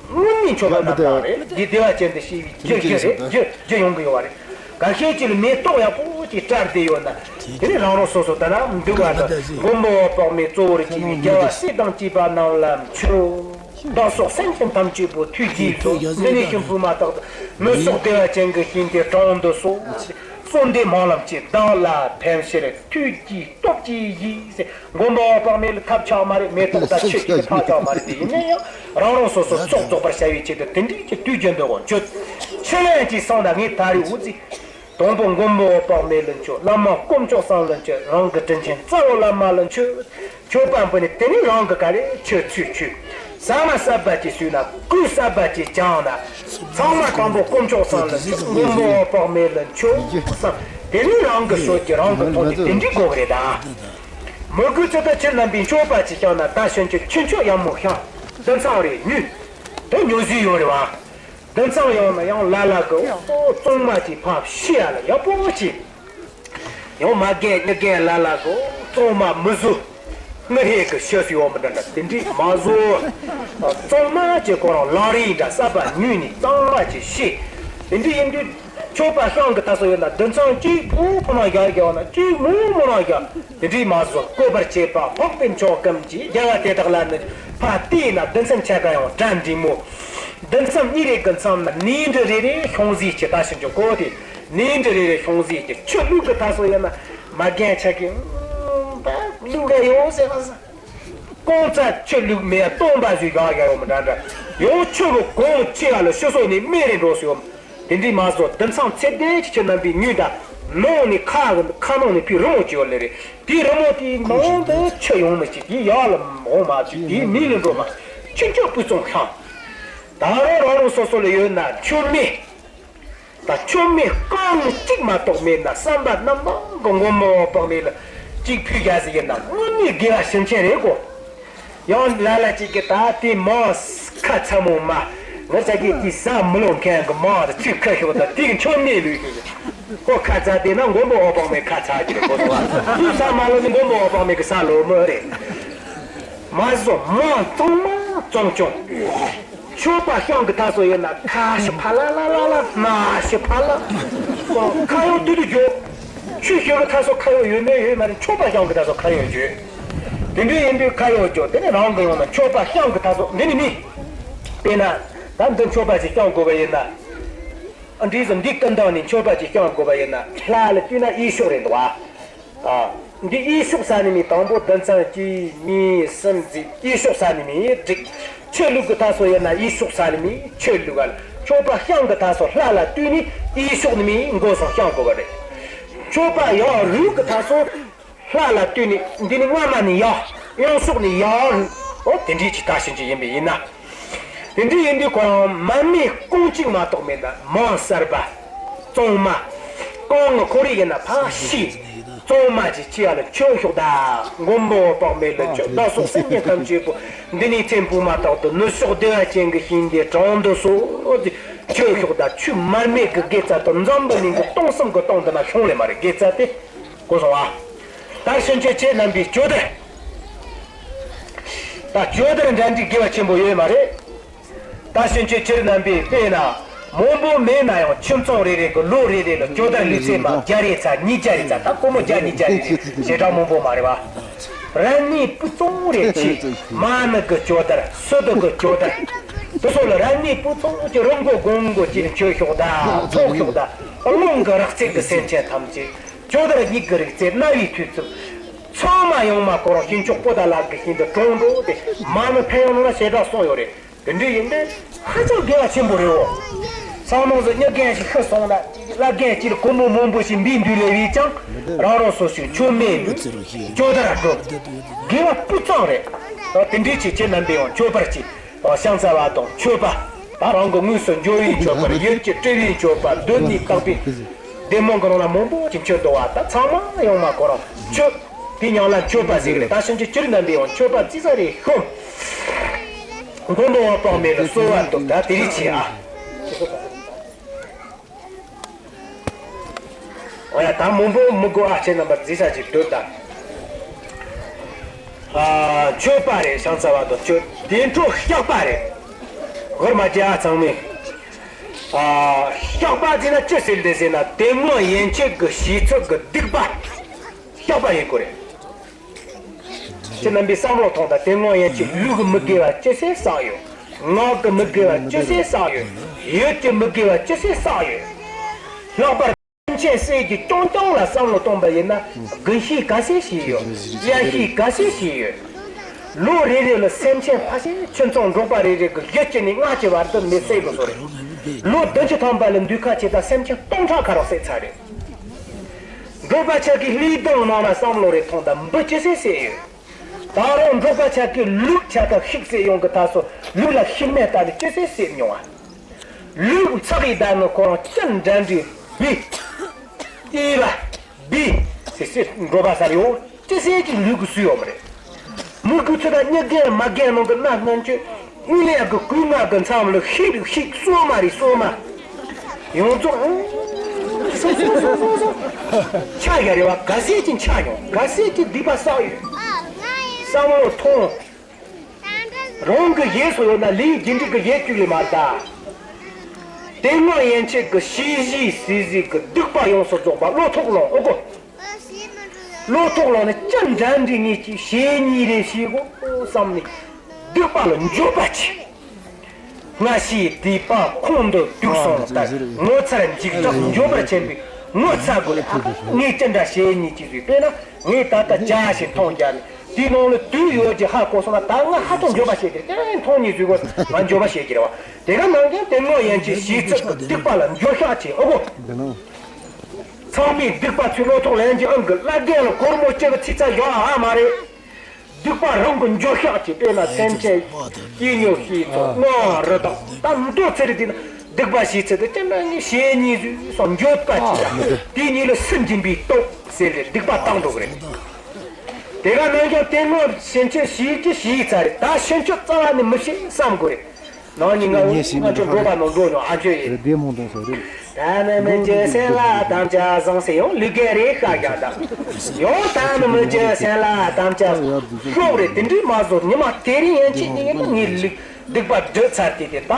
དངོས་གནས་མཆོད་པ་རྣམ་དག་རེད། འདི་བདེ་བ་ཅན་དུ་སྐྱེ་བའི་རྒྱུ་རྒྱུ་རེད། རྒྱུ་རྒྱུ་ཡོང་གི་ཡོད་པ་རེད། འགའ་ཤས་ཀྱིས་མེ་ཏོག་ཡག་པོ་ཅིག་སྤྲད་བསྡད་ཡོད་ན། དེ་ནི་རང་རང་སོ་སོ་ལྟ་ན་འདུག་པ་དང་། མགོན་པོ་འོད་དཔག་མེད་གཙོ་བོར་བྱས་པའི་རྒྱལ་བ་སྲས་དང་བཅས་པ་རྣམས་ལ་མཆོད། བདག་སོགས་སེམས་ཅན་ཐམས་ཅད་པོ་ཐུགས་རྗེས་གཟུང་། འདི་ནས་གཤིན་པོ་མ་དག་ཏུ། མི་གསོད་བདེ་བ་ཅན་གྱི་ཞིང་དེར་དྲངས་འདུག་སོ། གསོལ་འདེབས་སྨོན་ལམ་གྱིས་བདག་ལ་ཕན་ཕྱིར་ཐུགས་ཀྱི་སྟོབས་ཀྱིས་བཞེས་ཟེར། མགོན་པོ་འོད་དཔག་མེད་ལ་ཐབས་ཆག་མ་རེད། མེ་ཏོག་དང་ཆུ་གཅིག་གི་ཐབས་ཆག་མ་རེད། དེ་ཡིན་ན་ཡང་རང་རང་སོ་སོ་ཚོགས་རྫོགས་པར་བྱ་བའི་ཆེད་དུ་དེ་འདྲའི་གི་དུས་རྒྱུན་དུ་འོ་མཆོད། ཆུ་ལན་གྱིས་སོང་ན་ངས་ད་རེས་འུ་ཚོས་དང་པོ་མགོན་པོ་འོད་དཔག་མེད་ལ་མཆོད། བླ་མ་དཀོན་མཆོག་གསུམ་ལ་མཆོད། རང་གི་དྲིན་ཆེན་རྩ་བའི་བླ་མ་ལ་མཆོད། མཆོད་པ་འབུལ་ནས་དེ་ནས་རང་གི་ག་རེ་མཆོད་ཚུལ་མཆོད། ཟ་མ་གསར་པ་ཅིག་ཟོས་ན། གོས་གསར་པ་ཅིག་གྱོན་ན། ཚང་མ་དང་པོ་དཀོན་མཆོག་གསུམ་ལ་མཆོད། མགོན་པོ་འོད་དཔག་མེད་ལ་མཆོད་གསུམ། དེ་ནས་རང་གི་སྲོལ་གྱི་རང་གི་ཐོག་ནས་དེ་འདྲའི་དགོས་པ་རེད་ད། མི་དགོས་ཚུལ་དུ་ཁྱེད་རྣམ་པས་མཆོད་པ་ཅིག་བཤམས་ན། ད་ཕྱིན་ཆད་ཁྱུ་མཆོད་ཡག་མོ་བཤམས། དུད་ཚང་རེ་ཉོས། དེ་ཉོ་རྒྱུ་ཡོད་རེད་བ། དུད་ཚང་ཡོང་ན་ཡང་ལ་ལ་གི་ཨོ་གཙང་མ་ཅིག་ཕར་བཤུས་ཡ་ལ་ཡག་པོ་ཅིག། ཡང་མ་རྒན་མྱི་རྒན་ལ་ལ་གི་ཨོ་གཙང་མ་མི་བཟོ། དངུལ་ཧེ་གི་ཤོད་སུ་ཡོང་མི་འདྲ་འདྲ་དེ་འདྲས་མ་བཟོ། གཙང་མ་ཅིག་ཁོ་རང་ལག་རིས་འདྲ་གསར་པ་ཉོས་ནས་གཙང་མ་ཅིག་བཤུས། དེ་འདྲས་ཡིན་དུས། མཆོད་པ་བཤམས་གི་ད་སོ་ཡོད་ན། དུད་ཚང་གཅིག་པུ་ཕུ་ནང་བཞག་བཞག་ན་གཅིག་མུ་མུ་ནང་བཞག་དེ་འདྲས་མ་བཟོ། བཀོད་པར་བྱེད་པ་འཕགས་པའི་མཆོག་གམ་གྱི་རྒྱལ་བ་དེ་དག་ལ་ནི། ཕར་བལྟས་ན་དུད་ཚང་ཆ་ག་ཡང་གྲ་འགྲིག་མོ། དུད་ཚང་གཉིས་རེ་གི་མཚམས་ན་ནས་འབྲུ་རེ་རེ་ཤོང་རྒྱུ་ཅིག། ད་ཕྱིན་ཆད་གོ་དེ་ནས་འབྲུ་རེ་རེ་ཤོང་རྒྱུ་ཅིག། ཆུ་བླུག་གི་ད་སོ་ཡོད་ན། མ་རྒན་ཆ་གི་ཨུམ་ད་བླུག་ག་ཡོང་ཟེར་བ་ཟེར། གང་ཙམ་ཆུ་བླུགས་མེད་སྟོང་པ་ཟིག་བཞག་བཞག་ཡོད་མི་འདྲ་འདྲ། ཡང་ཆུ་བོ་གང་ཆེ་བ་ལ་ཕྱི་སོ་ནས་སྨན་རེ་འགྲོ་སོང་། དེ་འདྲས་མ་བཟོ། དུད་ཚང་ཚད་ལྡན་ཅིག་ཁྱེད་རྣམ་པས་ཉོས་དང་། ནང་ནས་ཁ་ཁ་ནང་ནས་ཕའི་རི་མོ་ཅིག་ཡོད་ལེ་རེད། དེའི་རི་མོ་དེའི་ནང་དུ་ཆུ་ཡོང་མི་ཅིག། དེའི་ཡག་ལ་འོང་མ་ཅིག། དེའི་མིང་ལ་འགྲོ་མ། ཁྱུ་མཆོད་སྤུས་གཙང་བཤམས། ད་རུང་རང་རང་སོ་སོ་ལ་ཡོད་ན་མཆོད་མེ། ད་མཆོད་མེ་རྐང་གཅིག་མ་གཏོགས་མེད་ན། བསམ་པ་རྣམ་པ་གི་མགོན་པོ་འོད་དཔག་མེད་ལ་གཅིག་ཕུལ་བཞག་ཟིག་ཡིན་ན། དངོས་གནས་དགེ་བ་ཞིང་ཆེན་རེད་གོ། ཡང་ལ་ལ་གཅིག་གིས་ད་དེ་མང་ཁ་ཚ་མོ་མ། ངི་ཅག་གིས་དེ་ཟ་མི་ལོ་མཁན་གི་མང་དུ་ཚིག་ཁ་ཤོག་ད་དེ་གི་མཆོད་མེ་ལུས་ཤོག་ཁོ་ཁ་ཚ་དེ་ན་མགོན་པོ་འོད་དཔག་མེད་ཁ་ཚ་གི་རེད་གོ། སོང་བ་དེ་ཟ་མ་ལོ་ནི་མགོན་པོ་འོད་དཔག་མེད་གི་ཟ་ལོ་མོ་རེད། མ་བཟོ། མང་གཙང་མ་གཙང་རྐྱང་། མཆོད་པ་བཤམས་གི་ད་སོ་ཡོད་ན། ཁ་ཤི་ཕ་ལ་ལ་ལ་ལ། སྣ་ཤི་ཕ་ལ། ཁ་ཡོག་དུ་དུ་འཇོག་ཆུ་ཤོད་གི་ད་སོ་ཁ་ཡོག་ཡོད་མེད་ཡོད་མ་རེད། མཆོད་པ་བཤམས་གི་ད་སོ་ཁ་ཡོག་འཇོག་དེ་འདྲ་ཡིན་དུས་ཁ་ཡོག་འཇོག་དེ་ནས་རང་གི་ཡོང་ན་མཆོད་པ་བཤམས་གི་ད་སོ་འདི་ནི་མི། དཔེར་ན། ད་འདི་མཆོད་པ་ཞིག་བཤམས་དགོས་པ་ཡིན་ན། ཨ་འདྲིས་སུ་འདི་ཀུན་བཏང་ནས་མཆོད་པ་ཞིག་བཤམས་དགོས་པ་ཡིན་ན། ལྷ་ལ་བསྟོད་ན་དབུས་ཕྱོགས་རེད་འདུག་བ། ཨ། འདི་དབུས་ཕྱོགས་ས་ནི་མི། དང་པོ་དུད་ཚང་གཅིག་གཉིས་གསུམ་བརྩིས། དབུས་ཕྱོགས་ས་ནི་མི་འགྲིག་ཆུ་བླུག་གི་ད་སོ་ཡིན་ན་དབུས་ཕྱོགས་ས་ནི་མི་ཆུ་བླུག་ག་ལ། མཆོད་པ་བཤམས་གི་ད་སོ་ལྷ་ལ་བསྟོད་ནི་དབུས་ཕྱོགས་ནི་མི་མགོ་སོང་བཤམས་དགོས་པ་རེད། མཆོད་པ་ཡག་རུས་གི་ད་སོ་ལྷ་ལ་བསྟོད་ནི་འདི་ནི་སྔ་མ་ནི་ཡག་དབུས་ཕྱོགས་ནི་ཡག་རུས། འོ་དེ་འདྲའི་ཅིག་ད་ཕྱིན་ཆད་ཡིན་པ་ཡིན་ན། དེ་འདྲ་ཡིན་དུས་ཁོ་རང་མར་མེ་རྐང་གཅིག་མ་གཏོགས་མེད་ན། མང་གསར་པ། གཙང་མ། རྐང་ངི་ཁོ་རེ་ཡིན་ན་ཕར་བཤུས། གཙང་མ་ཅིག་ཅི་ཡ་ལ་མཆོད་ཤོག་ད། མགོན་པོ་འོད་དཔག་མེད་ལ་མཆོད། བདག་སོགས་སེམས་ཅན་ཐམས་ཅད་པོ། འདི་ནས་ཚེ་འཕོས་མ་ཐག་ཏུ་ནུབ་ཕྱོགས་བདེ་བ་ཅན་གྱི་ཞིང་དེར་དྲངས་འདུག་སོ། མཆོད་ཤོག་ད། ཆུ་མར་མེ་གི་དགེ་རྩ་དེ་འཛམ་བུ་གླིང་གི་སྟོང་གསུམ་གྱི་སྟེང་དུ་ན་ཤོང་ལེ་མ་རེད། དགེ་རྩ་དེ། གོ་སོང་ཨ། ད་ཕྱིན་ཆད་ཁྱེད་རྣམ་པས་ཇོ་དར། ད་ཇོ་དར་འདྲ་འདྲའི་དགེ་བ་ཆེན་པོ་ཡོད་མ་རེད། ད་ཕྱིན་ཆད་ཁྱེད་རྣམ་པས་དཔེར་ན། མང་པོ་མེད་ན་ཡང་ཁྱིམ་ཚང་རེ་རེ་གི་ལོ་རེ་རེ་ལ་ཇོ་དར་ལུས་ཚད་མ་བརྒྱ་རེ་ཚར། ཉིས་བརྒྱ་རེ་ཚར། ད་སྒོར་མོ་བརྒྱ་ཉིས་བརྒྱ་རེ་རེ་ཞེ་དྲག་མང་པོ་མ་རེད་བ། རབ་གནས་སྤུས་གཙང་རེ་ཆེ། མ་ཎི་གི་ཇོ་དར། སི་ཏུ་གི་ཇོ་དར། དེ་ཚོ་ལ་རབ་གནས་སྤུས་གཙང་གི་རི་མགོ་དགོན་མགོ་ཅིག་མཆོད་ཤོག་ད། ཚོགས་ཤོག་ད། རླུང་གི་རགས་ཚད་ཀྱི་སེམས་ཅན་ཐམས་ཅད། ཇོ་དར་གཉིས་ཀྱི་རིགས་རྩེ་རྣ་བའི་ཐོས་ཚུལ། ཚང་མ་ཡོང་མ་ཁོ་རང་ཞིང་མཆོག་པོ་ཏཱ་ལ་གི་ཞིང་དུ་གྲོངས་འགྲོ་སྟེ། མ་ཎི་ཕན་ཡོན་ནང་ན་ཞེ་དྲག་གསུངས་ཡོད་རེད། དེ་འདྲ་ཡིན་དུས་ཧ་ཅང་དགེ་བ་ཆེན་པོ་རེད་འོ། སང་ནང་སུ་མྱི་རྒན་ཞིག་ཤི་སོང་ན། བླ་རྒན་གཅིག་ལ་སྒོར་མོ་མང་པོ་ཞིག་འབུལ་འདུག་ལེ་བས་ཀྱང་། རང་རང་སོ་སོའི་མཆོད་མེ་འབུལ། ཇོ་དར་སྒྲོག་དགེ་བ་སྤུས་གཙང་རེད། ད་དེ་འདྲའི་ཆེ་ཆེ་རྣམ་པས་ཡང་མཆོད་པར་བྱེད། ཤིང་ཚ་བ་དང་མཆོད་པ། ད་རང་གི་དངོས་སུ་འབྱོར་བའི་མཆོད་པ། ཡིད་ཀྱི་སྤྲུལ་པའི་མཆོད་པ། གདོད་ནས་དག་པའི་བདེ་སྨོན་གྱི་རང་ལ་མང་པོ་ཅིག་མཆོད་འདུག་བ། ད་ཚང་མ་ཡོང་མ་ཁོ་རང་མཆོད། དེ་ཉང་ལ་མཆོད་པ་ཟེར་གི་རེད། ད་ཕྱིན་ཆད་ཁྱེད་རྣམ་པས་ཡང་མཆོད་པ་རྩི་ས་རེ་ཤོམ། མགོན་པོ་འོད་དཔག་མེད་ལ་གསོལ་བ་འདེབས། ད་དེ་རིགས་ཆེ་ཨ། འོ་ཡ། ད་མང་པོ་མི་དགོས་ཨ། ཁྱེད་རྣམ་པར་རྩི་ས་ཅིག་འདོད་ད། ཨ། མཆོད་པ་རེད། ཤང་ཚ་བ་དང་མཆོད། དེ་འཕྲོ་བཤགས་པ་རེད། ཧོར་མ་བྱ་ཚང་མས། ཨ། བཤགས་པ་དེ་ན་ཅི་ཟེར་འདི་ཟེར་ན། དེ་སྔོན་ཡན་ཆད་ཀྱི་བྱས་ཚུལ་གྱི་སྡིག་པ་བཤགས་པ་ཡིན་དགོས་རེད། ཁྱེད་རྣམ་པས་བསམ་བློ་ཐོངས་དང་། དེ་སྔོན་ཡན་ཆད་ལུས་ཀྱི་མི་དགེ་བ་ཅི་ཟེར་བསགས་ཡོད། ངག་གི་མི་དགེ་བ་ཅི་ཟེར་བསགས་ཡོད། ཡིད་ཀྱི་མི་དགེ་བ་ཅི་ཟེར་བསགས་ཡོད། ལྷག་པར་སེམས་ཅན་སྲས་ཀྱི་རྐྱང་རྐྱང་ལ་བསམ་བློ་གཏོང་པ་ཡིན་ན། དགེ་བཤེས་ག་ཚད་བྱས་ཡོད། གཡའ་བཤེས་ག་ཚད་བྱས་ཡོད། ལོ་རེ་རེ་ལ་སེམས་ཅན་ཕལ་ཆེར་ཁྱིམ་ཚང་འབྲོག་པ་རེ་རེ་གི་བཞི་གཅིག་ནས་ལྔ་གཅིག་བར་དུ་མི་བསད་དགོས་སོ་རེད། ལོ་བདུན་ཅུ་ཐམ་པ་ལ་འདུས་ཁ་ཆེ་ད་སེམས་ཅན་སྟོང་ཕྲག་ཁ་རོག་བསད་ཚར་རེད། འབྲོག་པ་ཆ་གི་ལུས་གདུང་ནང་ན་བསམ་བློ་རེ་ཐོངས་དང་། འབུ་ཅི་ཟེར་བསད་ཡོད། ད་རུང་འབྲོག་པ་ཆ་གི་ལུག་ཆ་ག་ཤིག་བསད་ཡོང་གི་ད་སོ་ལུག་ལ་ཤིག་མེད་ལྟ་ནི་ཅི་ཟེར་བསད་མྱོང་ཨ། ལུག་ཚག་གི་ད་ནི་ཁོ་རང་ཅི་འདྲ་འདྲི་བི། ཨི་བ། བི། ཟེར་ཟེར་འབྲོག་པ་སར་ཡོང་ཅི་ཟེར་གྱི་ལུག་གི་སུ་ཡོང་མ་རེད། མི་དགོས་ཚོད་ད་གཉིས་རྒན་མ་རྒན་ནང་གི་གནའ་སྔ་འགྱུར། དངུལ་ལས་གི་སྐུལ་ངག་གི་མཚམས་ལ་ཤིག་ཤིག་སོ་མ་རེད་སོ་མ། ཡོངས་རྫོགས་ཨང་། སོ་སོ་སོ་སོ་སོ། ཆ་ཡ་རེ་བ་ག་ཟེ་ཅིན་ཆ་ཡོང་ག་ཟེ་ཅིན་སྡིག་པ་བསགས་ཡོད། བསམ་བློ་ཐོངས། རང་གི་ཡས་སུ་ཡོད་ན་ལས་རྒྱུ་འབྲས་ཀྱི་ཡས་བཅུག་ལས་མ་ད། དེ་སྔ་ཡན་ཆད་ཀྱི་ཤེས་བཞིན་སྲིད་ཟིག་གི་སྡིག་པ་ཡོངས་སུ་རྫོགས་པ་བློ་ཐོག་ལོངས་ཨོ་གོ། བློ་ཐོག་ལོངས་ནས་ཅི་འདྲ་འདྲི་ངེས་ཀྱི་ཞེ་གཉིས་རེ་ཤེས་གོ་བསམ་ནས་སྡིག་པ་ལ་འགྱོད་པ་ཆེ། སྔ་ཕྱིའི་སྡིག་པ་ཁོང་དུ་དུག་སོང་ལྟར་ངོ་མཚར་འཇིགས་སྐྲག་འགྱོད་པར་ཆེན་པོས་ངོ་ཚ་དགོས་རེད། ངས་ཅི་འདྲ་ཞེ་གཉིས་ཀྱི་བཟོས་དཔེར་ན་ངས་ད་ལྟ་ཇ་ཞིག་འཐུང་རྒྱག་ནས་དེའི་ནང་ལ་དུག་ཡོད་ཀྱི་ཧ་གོ་སོང་ན་ད་ང་ཧ་ཅང་འགྱོད་པ་བྱེད་ཀྱི་རེད། དེ་འཐུང་ཉིད་བཟོས་གོ་ང་འགྱོད་པ་བྱེད་ཀྱི་རེད་བ། དེ་ག་ནང་བཞིན་དེ་སྔོན་ཡན་ཆད་ཞིག་ཚིག་གི་སྡིག་པ་ལ་འགྱོད་བཤགས་བྱེད་ཨོ་གོ། ཚང་མས་སྡིག་པ་ཚུལ་བློ་ཐོག་ལེན་གྱི་ཨང་གི་བླ་རྒན་ལ་སྒོར་མོ་གཅིག་གི་ཚིག་ཚ་ཡོང་ཨ་མ་རེད། སྡིག་པ་རང་གི་འགྱོད་བཤགས་ཀྱི་དཔེར་ན་སེམས་ཅན་སྐྱེ་ཉོ་ཤེས་ཚོ་དངོས་རི་དྭགས་ད་མདོ་ཚེ་རིང་དེ་ན་སྡིག་པ་བྱས་ཚེ་དེ་ཅི་འདྲ་ངས་ཞེ་གཉིས་བཟོས་སོ་འགྱོད་པ་ཅི་ཡ་དེ་གཉིས་ལ་སུན་འབྱིན་པའི་སྟོབས་ཟེར་ཏེ་སྡིག་པ་བཏང་འགྲོ་གི་རེད། དེ་ག་ནང་བཞིན་དེ་སྔོན་ཕྱིན་ཆད་བྱས་ཀྱི་བྱས་ཚར་རེད། ད་ཕྱིན་ཆད་རྩ་བ་ནས་མི་བྱེད་བསམ་དགོས་རེད། ནང་ཉིན་ང་ང་ཚོ་འགྲོ་པ་ནང་འགྲོ་ཡོང་ཨ་ཅོ་ཡིན། རེད་དེ་མོ་འདོན་ས་རེད། ད་ནི་མི་རྒྱུ་སེམས་ལ་དམ་བཅའ་བཟང་ཟེར་ཡང་ལུས་རྒན་རེ་ཤ་རྒྱག་དང་། ཡང་ད་ནི་མི་རྒྱུ་སེམས་ལ་དམ་བཅའ་ཤོག་རེད། དེ་འདྲའི་མ་བཟོ་ཉི་མ་དེ་རིང་ཡན་ཆད་ཉིན་ངས་ལུས་སྡིག་པ་སྒྲུབ་ཚར་ཏེ་དེ་ད་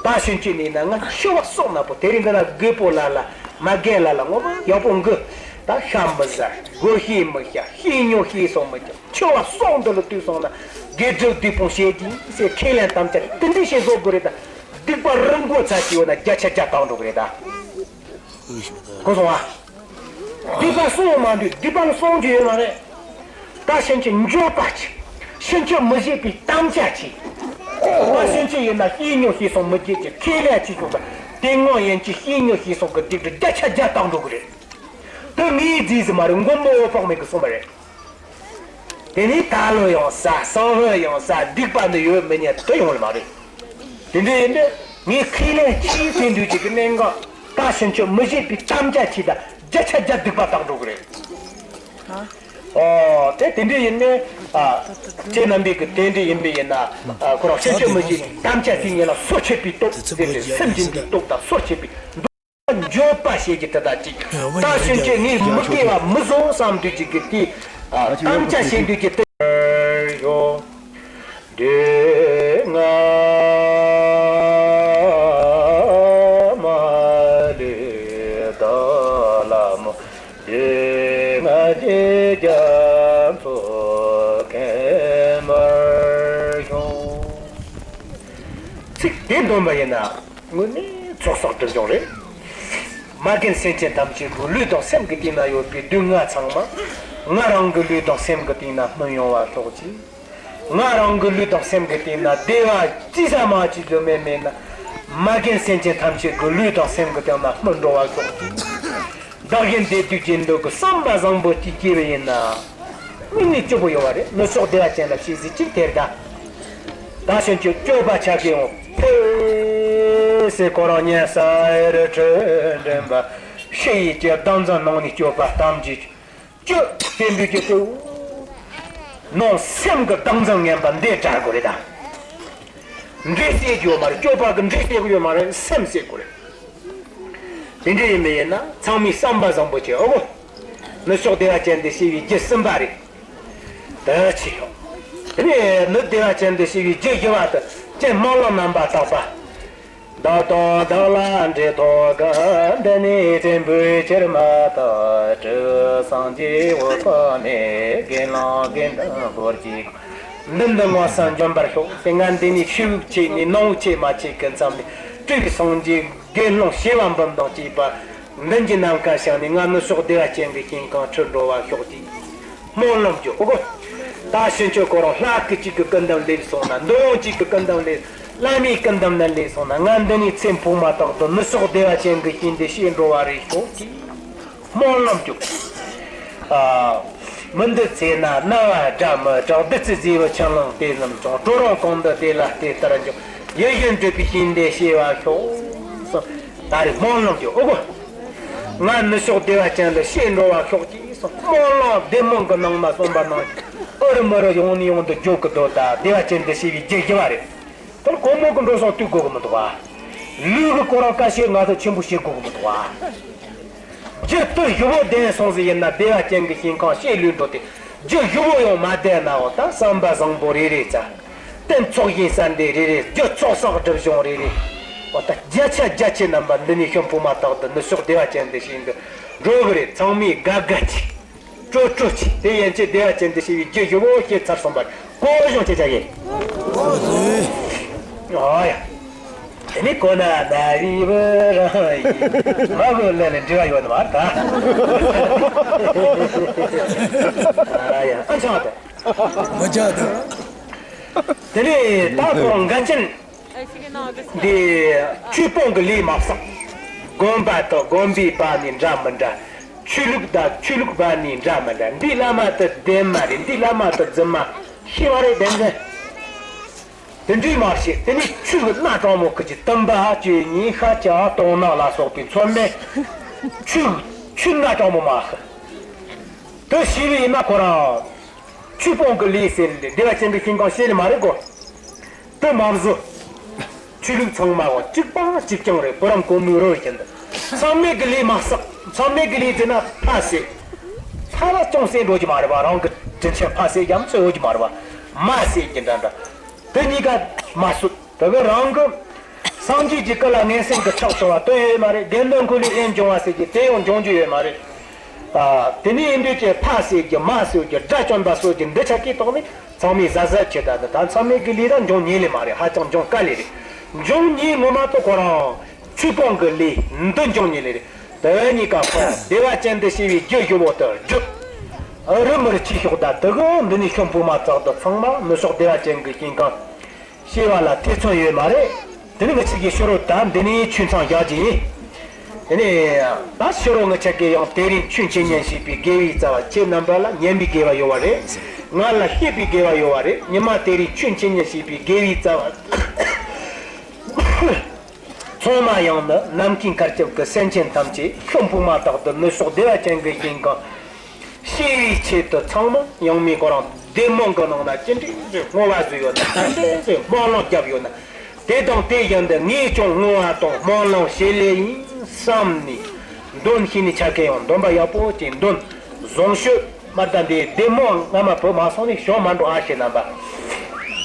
ད་ཤིན་ཅི་ནས་ན་ང་ཤི་བ་སོགས་ན་པོ་དེ་རིང་འདི་ན་རྒད་པོ་ལ་ལ་མ་རྒན་ལ་ལ་ངོ་མ་ཡག་པོ་འགུ་ད་ཤ་མི་ཟ་སྒོ་ཤེས་མི་ཤ་ཤེས་ཉོ་ཤེས་སོང་མི་ཀྱང་། འཆི་བ་སོགས་འདི་ལ་ལྟོས་སོང་ན་དགེ་སྒྲུབ་སྡིག་སྤོང་བྱེད་ཀྱིན་ཟེར་ཁས་ལེན་དམ་བཅའ་དེ་འདྲ་བྱེད་བཟོ་དགོས་རེད་ད། སྡིག་པ་རང་མགོ་ཚ་གི་ཡོད་ན་བརྒྱ་ཆ་བརྒྱ་བཏང་འགྲོ་གི་རེད་ད། གོ་སོང་ཨ། སྡིག་པ་སྲུང་མ་འདུས་སྡིག་པ་ལ་སྲུང་རྒྱུ་ཡོད་མ་རེད། ད་ཕྱིན་ཆད་འགྱོད་པ་ཆེ། ཕྱིན་ཆད་མི་བྱེད་པའི་དམ་བཅའ་ཆེ། ད་ཕྱིན་ཆད་ཡིན་ན་ཤེས་ཉོ་ཤེས་སོང་མི་བརྗེད་ཀྱི་ཁས་ལེན་ཆེ་ཆུང་དང་དེ་སྔོན་ཡན་ཆད་ཤེས་ཉོ་ཤེས་སོང་གི་སྡིག་སྒྲིབ་བརྒྱ་ཆ་བརྒྱ་བཏང་འགྲོ་གི་རེད། དེ་ངའི་རྫས་སུ་མ་རེད། མགོན་པོ་འོད་དཔག་མེད་ཀྱིས་གསུངས་པ་རེད། དེ་ནས་ད་ལོ་ཡང་ཟ་གསང་བ་ཡང་ཟ་སྡིག་པ་འདི་ཡོད་མི་ཉན་དུ་ཡོང་ལ་མ་རེད། དེ་འདྲ་ཡིན་དུས་ངས་ཁས་ལེན་ཅིའི་ཚེ་འདུས་ཀྱི་གི་གནད་འགག་ད་ཕྱིན་ཆད་མི་བྱེད་པའི་དམ་བཅའ་ཆེ་ད་བརྒྱ་ཆ་བརྒྱ་སྡིག་པ་བཏང་འགྲོ་གི་རེད། ཨོ་དེ་དེ་འདྲ་ཡིན་ནས་ཨ་ཁྱེད་རྣམ་པས་གི་དེ་འདྲ་ཡིན་པ་ཡིན་ན་ཨ་ཁོ་རང་ཕྱིན་ཆད་མི་བྱེད་དམ་བཅའ་དེ་ཉིད་ལ་སོ་ཆད་པའི་སྟོབས་ཟེར་ཏེ་སེམས་ཅན་གྱི་སྟོབས་དང་སོ་ཆད་པའི། འགྱོད་པ་བྱེད་ཀྱི་དེ་དག་ཅིག་ད་ཕྱིན་ཆད་ངས་མི་སྐྱེ་བ་མི་བཟོ་བསམ་དུས་ཀྱི་གི་དེ་དམ་བཅའ་བྱེད་དུས་ཀྱི་དེ་ཡོ། དེ་སྔ་མ་ལས་ད་ལམ་དེ་སྔ་རྗེས་རྒྱ་མཚོ་མཁན་པར་ཤོག་ཚིག་དེ་འདོན་པ་ཡིན་ན། དངོས་གནས་ཚོགས་བསགས་སྒྲིབ་སྦྱོང་རེད། མ་རྒན་སེམས་ཅན་ཐམས་ཅད་ཀྱི་ལུས་དང་སེམས་ཀྱི་སྟེང་ན་ཡོད་པའི་སྡུག་བསྔལ་ཚང་མ་ང་རང་གི་ལུས་དང་སེམས་ཀྱི་སྟེང་ན་སྨིན་ཡོང་བ་ཤོག་ཅིག་ང་རང་གི་ལུས་དང་སེམས་ཀྱི་སྟེང་ན་བདེ་བ་ཅི་ཟ་མ་ཅི་འཛོམས་མེད་མེད་ན། མ་རྒན་སེམས་ཅན་ཐམས་ཅད་ཀྱི་ལུས་དང་སེམས་ཀྱི་སྟེང་ན་སྨིན་འགྲོ་བ་ཤོག་ཅིག་བདག་གཞན་བདེ་སྡུག་གི་འདོད་ཀྱི་བསམ་པ་བཟང་པོ་གཅིག་སྐྱེས་པ་ཡིན་ན། སྙིང་ནས་སྐྱིད་པོ་ཡོང་བ་རེད། ནུབ་ཕྱོགས་བདེ་བ་ཅན་ལ་ཤེས་གཟིགས་གཅིག་དེར་གདའ། ད་ཕྱིན་ཆད་སྤྱོད་པ་ཆ་གི་ཡོང་ཕེ་སེ་ཁོ་རང་ཉན་ས་ཨེ་རི་ཁྲི་འདྲེན་པ་ཤི་ཡི་གི་བདག་འཛིན་ནང་ནས་སྤྱོད་པ་གཏམ་གྱི་སྤྱོད་བསྟན་པའི་གི་ཏེའུ་ནང་སེམས་ཀྱི་བདག་འཛིན་ངན་པ་འདི་དྲག་དགོས་རེད་ད། འདྲེ་སྲེག་རྒྱུ་ཡོད་མ་རེད། སྤྱོད་པ་གི་འདྲེ་སྲེག་རྒྱུ་ཡོད་མ་རེད། སེམས་སྲེག་དགོས་རེད། དེ་འདྲ་ཡིན་པ་ཡིན་ན་ཚང་མས་བསམ་པ་བཟང་པོ་བྱེད་ཨོ་གོ། ནུབ་ཕྱོགས་བདེ་བ་ཅན་དུ་སྐྱེ་བའི་རྒྱུ་གསུམ་པ་རེད། དེ་ཆེ་ཡོད། དེ་ནས་ནི་བདེ་བ་ཅན་དུ་སྐྱེ་བའི་རྒྱུ་བཞི་པ་དེ་སྤྱིར་སྨོན་ལམ་རྣམ་པར་དག་པ། བདག་དང་བདག་ལ་འབྲེལ་ཐོགས་ཀྱི། འདི་ནི་བཙན་པོའི་ཕྱིར་མ་དག། སྤྲུལ་སངས་རྒྱས་འོད་དཔག་མེད། དགེ་སློང་དགེ་འདུན་འཁོར་གྱིས། འདི་འདི་མངོན་སུམ་འབྱོན་པར་ཤོག། དེ་སྔ་འདི་ནས་ཤེས་བྱས་ནས་སྣང་བ་བྱས་མ་བྱས་ཀྱི་མཚམས་ནས་སྤྲུལ་པའི་སངས་རྒྱས་དགེ་སློང་བྱེ་བ་འབུམ་དང་བཅས་པ་མདུན་གྱི་ནམ་མཁའ་བཞེངས་ནས་ང་ནུབ་ཕྱོགས་བདེ་བ་ཅན་གྱི་ཞིང་ཁམས་འཁྲིད་འགྲོ་བར་ཤོག་ཅིག། སྨོན་ལམ་རྒྱོབ། ཨོ་གོ། ད་ཕྱིན་ཆད་ཁོ་རང་ལྷ་སྐུ་གཅིག་གི་སྐུ་མདུན་སླེབས་སོང་ན། འདོད་ཡོན་གཅིག་གི་སྐུ་མདུན་སླེབས། བླ་མའི་སྐུ་མདུན་ན་སླེབས་སོང་ན། ང་འདི་ནས་ཚེ་འཕོས་མ་ཐག་ཏུ་ནུབ་ཕྱོགས་བདེ་བ་ཅན་གྱི་ཞིང་འདི་བྱེད་འགྲོ་བ་རེ་ཤོག་ཅིག། སྨོན་ལམ་རྒྱོབ། ཨ། མི་འདི་ཚེ་ན་རྣ་བ་སྒྲ་མི་གྲག། བདུད་རྩི་བཟོ་བའི་ཆུ་ཀླུང་དེ་རྣམས་ཀྱང་། གྲོག་རོང་གང་དུ་དེ་ལ་དེ་ལྟར་འབྱུང་། ཡིད་བཞིན་འདྲེས་པའི་ཞིང་འདི་བྱེད་པར་ཤོག་གསུངས། ད་རེས་སྨོན་ལམ་རྒྱོབ། ཨོ་གོ། ང་ནུབ་ཕྱོགས་བདེ་བ་ཅན་ལ་བྱེད་འགྲོ་བར་ཤོག་ཅིག་གསུངས། སྨོན་ལམ་བདེ་སྨོན་གྱི་ནང་ན་གསུངས་པ་ནང་བཞིན་ཨུ་རུ་མུ་རུ་ཡོང་ནས་ཡོང་དུ་འཇུག་གི་འདུག། ད་བདེ་བ་ཅན་དུ་བྱེད་པའི་རྒྱུ་བཞི་པ་རེད། དེར་གོང་མོ་གི་འགྲོ་སོང་བཏུས་དགོས་ཀྱི་མི་འདུག་བ། ལུས་ཀྱི་ཁོ་རང་དཀའ་སྤྱད་ང་ཚོ་ཆེན་པོ་བྱེད་དགོས་ཀྱི་མི་འདུག་བ། རྒྱུ་དེ་བཞི་པོ་ལྡན་སོང་ཟིག་ཡིན་ན་བདེ་བ་ཅན་གྱི་ཞིང་ཁམས་བྱེད་ལུས་འགྲོ་སྟེ། རྒྱུ་བཞི་པོ་ཡང་མ་ལྡན་ནའོ། ད་བསམ་པ་བཟང་པོ་རེ་རེ་བཙལ། རྟེན་ཚོགས་ཞིང་གསར་འདེབས་རེ་རེ། རྒྱུ་ཚོགས་བསགས་སྒྲིབ་སྦྱོང་རེ་རེ། འོ་ད་བརྒྱ་ཆ་བརྒྱ་ཆའི་རྣམ་པ་འདི་ནས་ཤི་འཕོས་མ་ཐག་ཏུ་ནུབ་ཕྱོགས་བདེ་བ་ཅན་དུ་ཞིང་དུ་འགྲོ་གི་རེད། ཚང་མས་དགའ་དགའ་གྱིས། སྤྲོ་སྤྲོ་གྱིས། དེ་ཡན་ཆད་བདེ་བ་ཅན་དུ་ཞི་བའི་རྒྱུ་བཞི་པོ་ཞེས་ཚར་སོང་བར་གོ་གཞུང་ཅི་བྱ་ཡིན། ཨ་ཡ། དེ་ནི་གོ་ན་ན་བི་བི་རང་ཡིན། མ་གོ་ལ་ལ་འབྲེལ་བ་ཡོད་ནི་མ་རེད་ད། ཨ་ཡ། ཨ་ཆང་ད། མ་བྱ་ད། དེ་ནི་ད་ཁོང་འགན་ཅན། འདི་ཆོས་སྤོང་གི་ལས་མ་བསགས། དགོན་པ་དང་དགོན་པའི་བར་ནས་འདྲ་མི་འདྲ། ཆོས་ལུགས་དང་ཆོས་ལུགས་བར་ནས་འདྲ་མི་འདྲ། འདི་བླ་མ་དེ་བདེན་མ་རེད། འདི་བླ་མ་དེ་རྫུན་མ། ཤེས་པ་རེད་བདེན་འཛིན། དེ་འདྲའི་མ་བྱེད། དེ་ནས་ཆོས་ཀྱི་སྣ་དྲང་མོ་ཁུར་གྱིས་བསྟན་པ་བཅོས་ནས་ཤཱཀྱ་སྟོང་ནག་ལ་སོགས་པའི་མཚོན་མེད་ཆོས་ཆོས་སྣ་དྲང་མོ་མ་ཤི། དེ་ཤེས་པ་ཡིན་ན་ཁོ་རང་ཆོས་སྤོང་གི་ལས་ཟེར་ལས་བདེ་བ་ཅན་གྱི་ཞིང་ཁམས་བྱེད་ལས་མ་རེད་གོ། དེ་མ་བཟོ། ཆོས་ལུགས་ཚང་མ་འོ་གཅིག་པ་གཅིག་རྐྱང་རེད། བུ་རམ་གོང་མའི་རོལ་བཞིན་དུ། མཚམས་མེད་ཀྱི་ལས་མ་བསགས། མཚམས་མེད་ཀྱི་ལས་ཟེར་ན་ཕ་བསད། ཕ་ལ་ཅུང་ཟད་འགྲོ་རྒྱུ་མ་རེད་པ། རང་གི་དྲིན་ཆེན་ཕ་བསད་རྒྱུ་ཚོད་ཡོད་རྒྱུ་མ་རེད་པ། མ་བསད་རྒྱུ་འདྲ་འདྲ། དེ་གཉིས་ཀ་མ་གསོད། དེ་གི་རང་གི་སངས་རྒྱས་ཀྱི་སྐུ་ལ་ངན་སེམས་ཀྱི་ཆགས་བྱུང་བ་དེ་ཡོད་མ་རེད། དགེ་འདུན་ཁོ་ལས་ཨེ་འབྱུང་བ་ཟེར་གྱི་དེ་ཡང་འབྱུང་རྒྱུ་ཡོད་མ་རེད། ཨ། དེ་ནས་ཡིན་དུས་ཀྱི་ཕ་བསད་རྒྱུ་མ་གསོད་རྒྱུ་དགྲ་བཅོམ་པ་གསོད་རྒྱུ་འདི་ཆ་གི་ཐོག་ནས། ཚང་མས་གཟབ་གཟབ་བྱེད་ད། འདི་ད་མཚམས་མེད་ཀྱི་ལས་ད་འབྱུང་ཉེན་ལས་མ་རེད། ཧ་ཅང་འབྱུང་དཀའ་ལས་རེད། འབྱུང་ཉེན་ངོ་མ་དེ་ཁོ་རང་ཆོས་སྤོང་གི་ལས་འདི་འབྱུང་ཉེན་ལས་རེད། དེ་གཉིས་ཀ་ཁོ་བདེ་བ་ཅན་དུ་ཞི་བའི་རྒྱུ་བཞི་པོ་དེ་བསྒྲུབ། ཨ་རི་མི་རི་ཆོས་ཕྱོགས་ད་དེ་གི་འདི་ནས་ཤི་འཕོས་མ་ཐག་ཏུ་ཚང་མ་ནུབ་ཕྱོགས་བདེ་བ་ཅན་གྱི་ཞིང་ཁམས་ཤི་བ་ལ་ཐེ་ཚོམ་ཡོད་མ་རེད། དེ་ནི་ང་ཆ་གི་ཕྱི་རོལ་ད་འདི་ནས་ཆོས་མཚམས་བཞག་རྒྱུ་ཡིན། དེ་ནས་ད་ཕྱི་རོལ་ང་ཆ་གི་ཡང་དེ་རིང་ཆོས་འཆད་ཉན་བྱེད་པའི་དགེ་བའི་རྩ་བ་ཁྱེད་རྣམ་པ་ལ་ཉན་པའི་དགེ་བ་ཡོད་པ་རེད། ང་ལ་བཤད་པའི་དགེ་བ་ཡོད་པ་རེད། ཉི་མ་དེ་རིང་ཆོས་འཆད་ཉན་བྱེད་པའི་དགེ་བའི་རྩ་བ་ཚང་མ་ཡང་ནི་ནམ་མཁའི་མཁའ་ཁྱབ་ཀྱི་སེམས་ཅན་ཐམས་ཅད་ཤི་འཕོས་མ་ཐག་ཏུ་ནུབ་ཕྱོགས་བདེ་བ་ཅན་གྱི་ཞིང་ཁམས་ཤི་བའི་ཆེད་དུ་ཚང་མ་ཡང་མི་ཁོ་རང་བདེ་སྨོན་གྱི་ནང་ན་ཅི་འདྲའི་བསྔོ་བ་བཟོས་ཡོད་ན། ཅི་འདྲའི་སྨོན་ལམ་བརྒྱབ་ཡོད་ན། དེ་དང་དེ་བཞིན་དུ་ངས་ཀྱང་བསྔོ་བ་དང་སྨོན་ལམ་བྱེད་ལེ་ཡིན་བསམ་ནས། འདོན་ཤེས་ནི་ཆ་ག་ཡང་འདོན་པ་ཡག་པོ་ཅིག་འདོན། བཟང་ཤོས་མ་ད་འདི་བདེ་སྨོན་སྔ་མ་བུ་མ་སོང་ནས་བྱུང་མ་འགྲོ་ཨ་ཞེ་རྣམ་པ།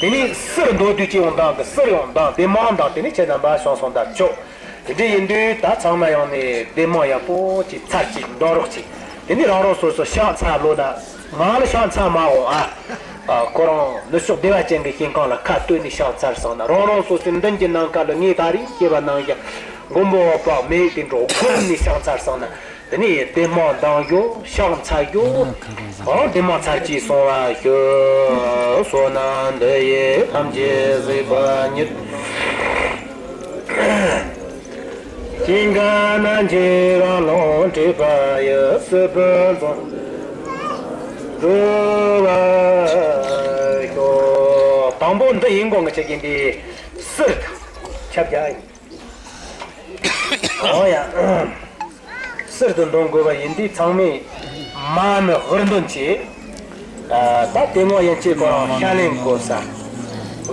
དེ་ནས་གསེར་མདོ་དུས་ཀྱི་ཡང་དང་གི་གསེར་ཡང་དང་བདེ་སྨོན་དང་དེ་ནས་ཁྱེད་རྣམ་པ་བྱུང་སོང་ད་ཆོག། དེ་འདྲ་ཡིན་དུས་ད་ཚང་མ་ཡང་ནས་བདེ་སྨོན་ཡག་པོ་ཅིག་ཚར་ཅིག་འདོན་རོགས་ཅིག། དེ་ནས་རང་རང་སོ་སོ་ཕྱག་འཚལ་ལོ་ན། ང་ལ་ཕྱག་འཚལ་མ་འོང་ཨ། ཨ། ཁོ་རང་ནུབ་ཕྱོགས་བདེ་བ་ཅན་གྱི་ཞིང་ཁམས་ལ་ཁ་གཏད་ནས་ཕྱག་འཚལ་སོང་ན། རང་རང་སོ་སོའི་མདུན་གྱི་ནམ་མཁའ་ལ་ངས་ད་རེས་བཤད་པ་ནང་བཞིན་མགོན་པོ་འོད་དཔག་མེད་དེ་འདྲ་བསྒོམས་ནས་ཕྱག་འཚལ་སོང་ན། དེ་ནས་བདེ་སྨོན་འདོན་ཞོར་ཕྱག་འཚལ་ཞོར། ཨོ་བདེ་སྨོན་ཚར་གཅིག་གསུང་བར་ཞུ། བསོད་ནམས་འདི་ཡིས་ཐམས་ཅད་གཟིགས་པ་ཉིད། ཞིང་ཁམས་ན་ཁྱེད་རང་ལོངས་སྤྲུལ་པ་ཡི། སྲིད་པའི་མཚོ་འགྲོ་བར་ཤོག། དང་པོ་འདི་ཡིན་གོ་ང་ཆ་གི་འདི་གསེར་དང་ཆབ་རྒྱ་ཡིན། ཨོ་ཡ། གསེར་དུ་འདོན་དགོས་པ་ཡིན་དུས་ཚང་མས་མ་ཎི་ཧུར་འདོན་བྱེད། ཨ། ད་དེ་སྔོན་ཡན་ཆད་ཁོ་རང་ཕྱག་ལེན་དགོས་ས།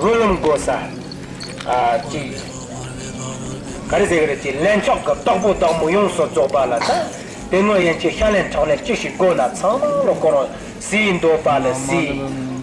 བུ་ལོན་དགོས་ས། ཨ། ཅིག་ག་རེ་ཟེར་གི་རེད། ཅིག་ལན་ཆགས་ཀྱི་བདག་པོ་བདག་མོ་ཡོངས་སུ་རྫོགས་པ་ལ། ད་དེ་སྔོན་ཡན་ཆད་ཕྱག་ལེན་ཕྱག་ལེན་ཅི་ཞིག་དགོས་ན་ཚང་མ་ལོ་ཁོ་རང་ཟས་འདོད་པ་ལ་ཟས།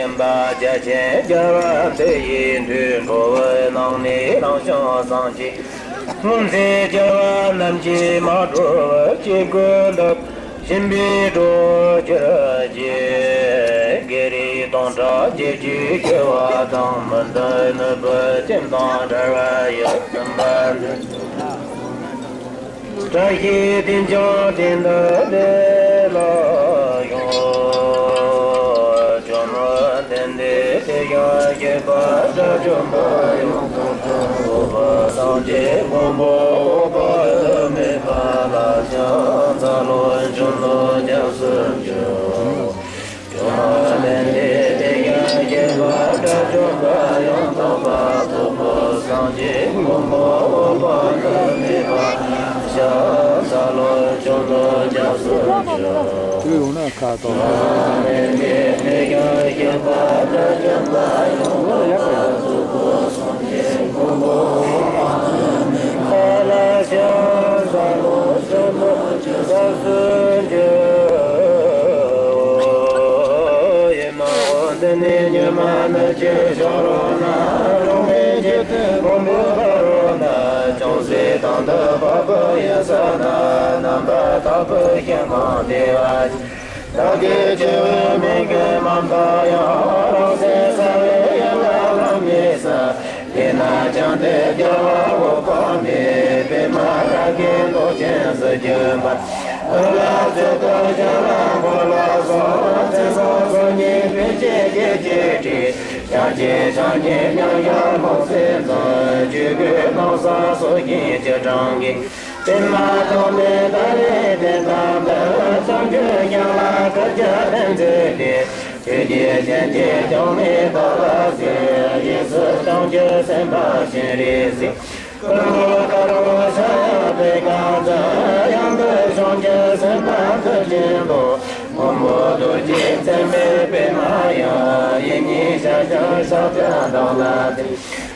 སྦྱིན་པ་རྒྱ་ཆེན་རྒྱལ་བ་འདི་ཡི་མཐུས། འགྲོ་བའི་ནང་ནས་རང་བྱུང་སངས་རྒྱས། སྔོན་ཚེ་རྒྱལ་བ་རྣམས་ཀྱིས་མ་གྲུབ་པའི་སྐྱེ་དགུའི་འདོད། སྦྱིན་པའི་གྲོགས་ཀྱི་རྗེ། བགེགས་རིགས་སྟོང་ཕྲག་བརྒྱད་ཅུའི་སྐྱེ་བ་དང་། མི་འདའ་ནུས་པའི་སྤྱན་དང་འབྲེལ་བ་ཡི་སེམས་དཔའ་འདི། བཀྲ་ཤིས་དེས་ཀྱང་དེང་འདིར་བདེ་ལ་ཡོང་། ཇོ་མོ་དེ་འདི་དེ་ཡང་སྐྱེས་པ་དགྲ་བཅོམ་པ་ཡང་དག་ཀྱང་འོད་དཔག་སངས་རྒྱས་མགོན་པོ་འོད་དཔག་ཏུ་མེད་པ་ལ་ཕྱག་འཚལ་ལོ། བྱོན་ལོ་སྐྱབས་སུ་མཆིའོ། ཇོ་མོ་དེ་འདི་དེ་ཡང་སྐྱེས་པ་དགྲ་བཅོམ་པ་ཡང་དག་པར་རྫོགས་པའི་སངས་རྒྱས་མགོན་པོ་འོད་དཔག་ཏུ་མེད་པ་ཕྱག་འཚལ་ལོ། བྱོན་ལོ་སྐྱབས་སུ་མཆིའོ། དེ་ཡོང་ན་ཁ་དོག་དེ་འདི་དེ་ཡང་སྐྱེས་པ་དགྲ་བཅོམ་པ་ཡང་དག་པར་རྫོགས་པའི་སངས་རྒྱས་མགོན་པོ་འོད་དཔག་ཏུ་མེད་པ་ལ་ཕྱག་འཚལ་ལོ། བྱོན་ལོ་སྐྱབས་སུ་མཆིའོ། ཡེ་མ་ཧོ། འདི་ནི་མྱུར་མ་ནུབ་ཀྱི་ཞོ་རོ་ན། གྲོང་ཁྱེར་གྱི་མཐུ་སྤུན་པོ་ཕ་རོ་ན། ཅུང་ཟད་དང་དུ་བབ་པའི་ཡུལ་ས་ན། རྣམ་པར་དག་པའི་ཞིང་ཁམས་བདེ་བ་ཅན། བདག་གི་སྤྱི་བོའི་མིག་གི་རྨ་འདབ་ཡང་། རང་སེམས་གསལ་བའི་ཡུལ་ལ་ལམ་མེད་ས། དེ་ན་བྱང་གཏེར་རྒྱལ་བ་འོད་དཔག་མེད། པདྨ་རཱ་གའི་མདོག་ཅན་གཟི་བརྗིད་འབར། འོད་ལ་སྩོལ་དུ་ཞིང་ལ་འཁོར་ལ་སོགས། མཚན་བཟང་སོ་གཉིས་སྤུན་མཆེད་བརྒྱད་ཀྱིས་བྲིས། ཞལ་གཅིག་ཕྱག་གཉིས་མཉམ་གཞག་ལྷུང་བཟེད་འཛིན། ཆོས་གོས་རྣམ་གསུམ་སོགས་ཀྱིས་ཅི་དྲངས་ཀྱི། པདྨ་ཐོགས་མེད་ཏཱ་ལའི་གདན་དང་ལྡན། བྱང་ཆུབ་ཞིང་ལ་བཀའ་རྒྱ་ཕན་མཛད་པའི། ཆོས་རྗེ་སེང་གེ་འགྱུར་མེད་ཏཱ་ལ་ཟེར། གཡས་སུ་བྱང་ཆུབ་སེམས་དཔའ་སྤྱན་རས་གཟིགས། སྐུ་ལུས་དཀར་པོ་ཕྱག་གཡས་པའི་རྐང་རྩེ། གཡོན་དུ་བྱང་ཆུབ་སེམས་དཔའ་ཐུགས་ཀྱི་རྡོ། མགོན་པོ་རྡོ་རྗེ་འཛིན་པའི་པདྨ་དབྱངས། གཡས་གཉིས་ཞལ་བཞག་ཕྱག་རྒྱ་བདག་ལ་སྟེར།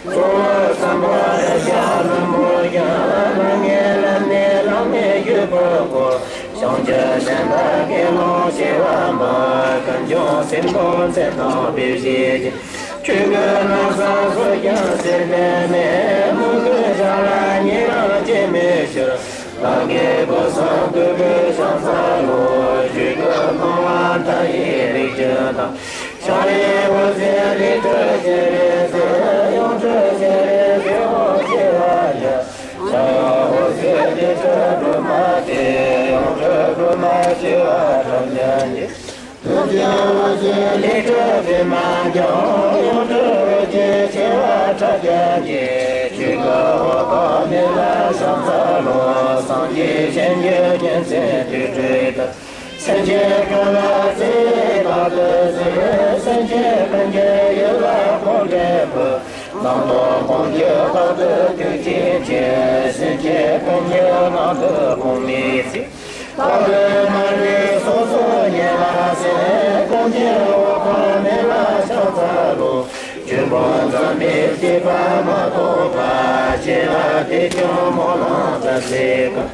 གཙོ་བོ་སམ་བྷོ་ཊ་ཤཱཀྱ་ནུ་མོ་ཡང་། ལམ་ལྔའི་བླ་མའི་བླ་མའི་སྤྱི་བོས་བསྐོར། བྱང་ཆུབ་སེམས་དཔའི་དགེ་སློང་བྱེ་བ་འབུམ། ཀུན་འབྱུང་སེམས་དང་སེམས་དང་བདེ་གཤེགས་ཀྱི། ཆོས་གོས་རྣམ་གསུམ་སོགས་ཀྱང་ཟེར་ལྡན་མེད། མོས་གུས་བྱ་བ་ཉེ་རིང་སྐྱེ་མེད་ཕྱིར། བདག་གི་སྐུ་གསུང་ཐུགས་ཀྱི་ཕྱག་འཚལ་ལོ། ཆོས་སྐུ་སྣང་བ་མཐའ་ཡས་རིགས་བཞི་དང་། ཕྱག་གཡས་འོད་ཟེར་ལས་སྤྲུལ་སྤྱན་རས་གཟིགས། གཡོན་སྤྲུལ་སྤྱན་རས་གཟིགས་འོད་ཆེ་བ་ཡི། ཕྱག་གཡོན་འོད་ཟེར་ལས་སྤྲུལ་སྒྲོལ་མ་སྟེ། གཡོན་སྤྲུལ་སྒྲོལ་མ་ཆེ་བ་ཕྲག་བརྒྱ་ཡི། ཐུགས་ཀྱི་འོད་ཟེར་ལས་སྤྲུལ་པདྨ་འབྱུང་། གཡོན་སྤྲུལ་འོད་ཟེར་ཆེ་བ་ཕྲག་བརྒྱ་ཡི། ཆོས་སྐུ་འོད་དཔག་མེད་ལ་ཕྱག་འཚལ་ལོ། སངས་རྒྱས་བྱང་ཆུབ་ཀྱི་སེམས་སྤྲུལ་པ། སེམས་ཅན་ཀུན་ལ་བརྩེ་བའི་ཐག་ཏུ་བསྲེ། སེམས་ཅན་ཀུན་གྱི་ཡིད་ལ་ཕོག་འདྲེན་པའི། རྣམ་རྟོག་ཀུན་གྱི་དཔག་ཏུ་དུག་ཅན་གྱི། སེམས་ཅན་ཀུན་གྱི་ངང་དུ་ཕོག་མི་བརྩི། དཔའ་བོའི་མ་རིག་སོ་སོར་ཉེ་བར་སེལ། ཀུན་མཁྱེན་འོད་དཔག་མེད་ལ་ཕྱག་འཚལ་ལོ། ཆོས་སྐུ་འཛིན་པའི་སྲིད་པ་མ་གཏོགས་པ། སྐྱེ་བ་དེ་ཀྱང་སྨོན་ལམ་རྩ་ཚིག་གམ།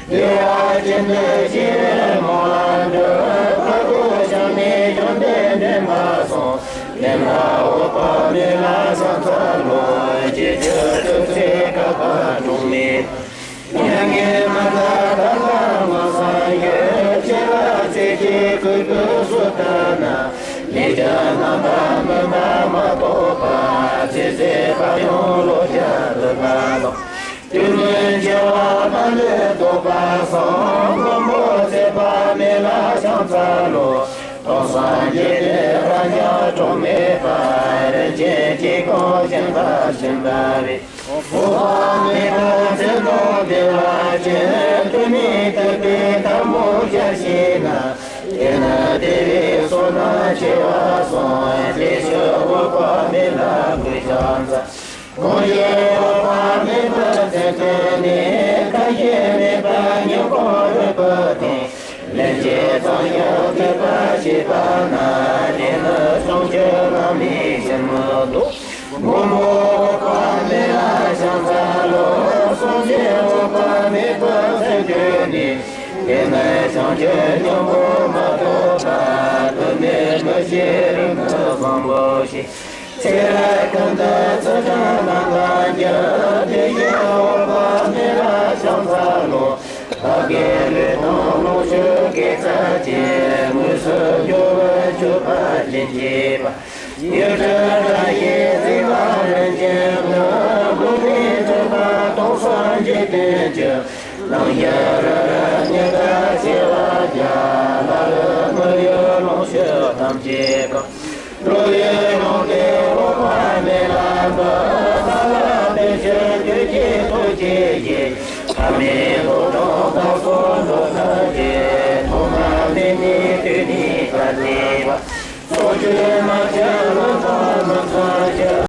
བདེ་བ་ཅན་དུ་སྐྱེ་བའི་སྨོན་ལམ་འགྲུབ། བར་དོ་ཞིང་ནས་བྱོན་པའི་འདྲེན་པ་གསུམ། འདྲེན་པ་འོད་དཔག་མེད་ལ་ཕྱག་འཚལ་ལོ། སྐྱེ་འཆི་དུག་རྩུབ་ཁ་ཕར་གྲོང་མེད། མྱ་ངན་མི་འདའ་མཐའ་དག་མངོན་སངས་རྒྱས། སྐྱེ་བ་ཚེ་གཅིག་གུས་པས་གསོལ་བཏབ་ན། ལས་ཀྱི་རྣམ་པར་སྨིན་པ་མ་གཏོགས་པ། ཚེ་ཟད་པ་ཡང་བློ་བྱ་སྡུད་པ་དང་། དུས་ནི་འཆི་བ་མ་ལུས་ལྡོག་པ་གསུམ། མགོན་པོ་ཚེ་དཔག་མེད་ལ་ཕྱག་འཚལ་ལོ། སྟོང་སངས་རྒྱས་ཏེ་རབ་འབྱམས་གྲངས་མེད་པ། རིན་ཆེན་གྱི་ཀུན་ཤིང་རྟ་བཞིན་འབར་བའི། འོད་དཔག་མེད་པའི་ཚེ་དང་བདེ་བ་ཅན། དུས་ནི་ཐུབ་པའི་ཐལ་མོ་སྦྱར་བྱས་ན། དེ་ནི་བདེ་བའི་བསོད་ནམས་ཆེ་བ་གསུམ། དེ་ཕྱིར་འོད་དཔག་མེད་ལ་གུས་ཕྱག་འཚལ། གང་ཞིག་འོད་དཔག་མེད་པའི་མཚན་ཐོས་ནས། ཁ་ཞེ་མེད་པའི་སྙིང་ཁོང་རུས་པའི་གཏིང་། ལན་ཅིག་ཙམ་ཡང་བརྗེད་པར་བྱེད་པ་ན། དེ་ནི་བྱང་ཆུབ་བླ་མའི་ཞལ་མི་ཐོབ། མགོན་པོ་འོད་དཔག་མེད་ལ་ཕྱག་འཚལ་ལོ། སངས་རྒྱས་འོད་དཔག་མེད་པའི་མཚན་ཐོས་ནས། དེ་ནི་བྱང་ཆུབ་སྙིང་པོ་མ་ཐོབ་པ། དུ་མའི་མི་ཤེས་རིག་ནི་བཟང་པོ་ཞེས། ཚེ་རབས་ཀུན་ཏུ་ཚུལ་ཁྲིམས་ལ་ངན་གྱུར། དེ་བཞིན་འོད་དཔག་མེད་ལ་ཕྱག་འཚལ་ལོ། བདག་གི་ལུས་དང་ལོངས་སྤྱོད་དགེ་རྩ་ཅན། དངོས་སུ་འབྱོར་བར་གྱུར་པ་སྦྱིན་བགྱིས་པ། ཡུལ་གྲུ་བཀྲ་ཤིས་གཟིགས་པ་རིན་ཆེན་ལྔ། འགྲོ་བའི་སྒྲིབ་པ་སྟོང་གསུམ་འཇིག་རྟེན་གྱི། ལང་ཡ་ར་ར་ཉི་ཟླ་བྱེ་བ་བརྒྱ། ལ་ལུ་མི་ཡུལ་ལོངས་སྤྱོད་ཐམས་ཅད་ཀྱི། འགྲོ་བའི་ལོངས་སྤྱོད་འོད་དཔག་མེད་ལ་འབུལ། ལ་ལུ་བརྟན་བཞུགས་རྒྱུད་ཀྱི་ཐུགས་རྗེ་ཡིས། ཐ་མལ་དུག་གྲོགས་བདག་སོགས་འགྲོ་ཐམས་ཅད། ཐོག་མ་མེད་ནས་དུས་ནས་བར་ནས་བར། སྲོག་གཅོད་མ་བྱ་ལོ་ཙཱ་མི་ཚངས་ཤིང་།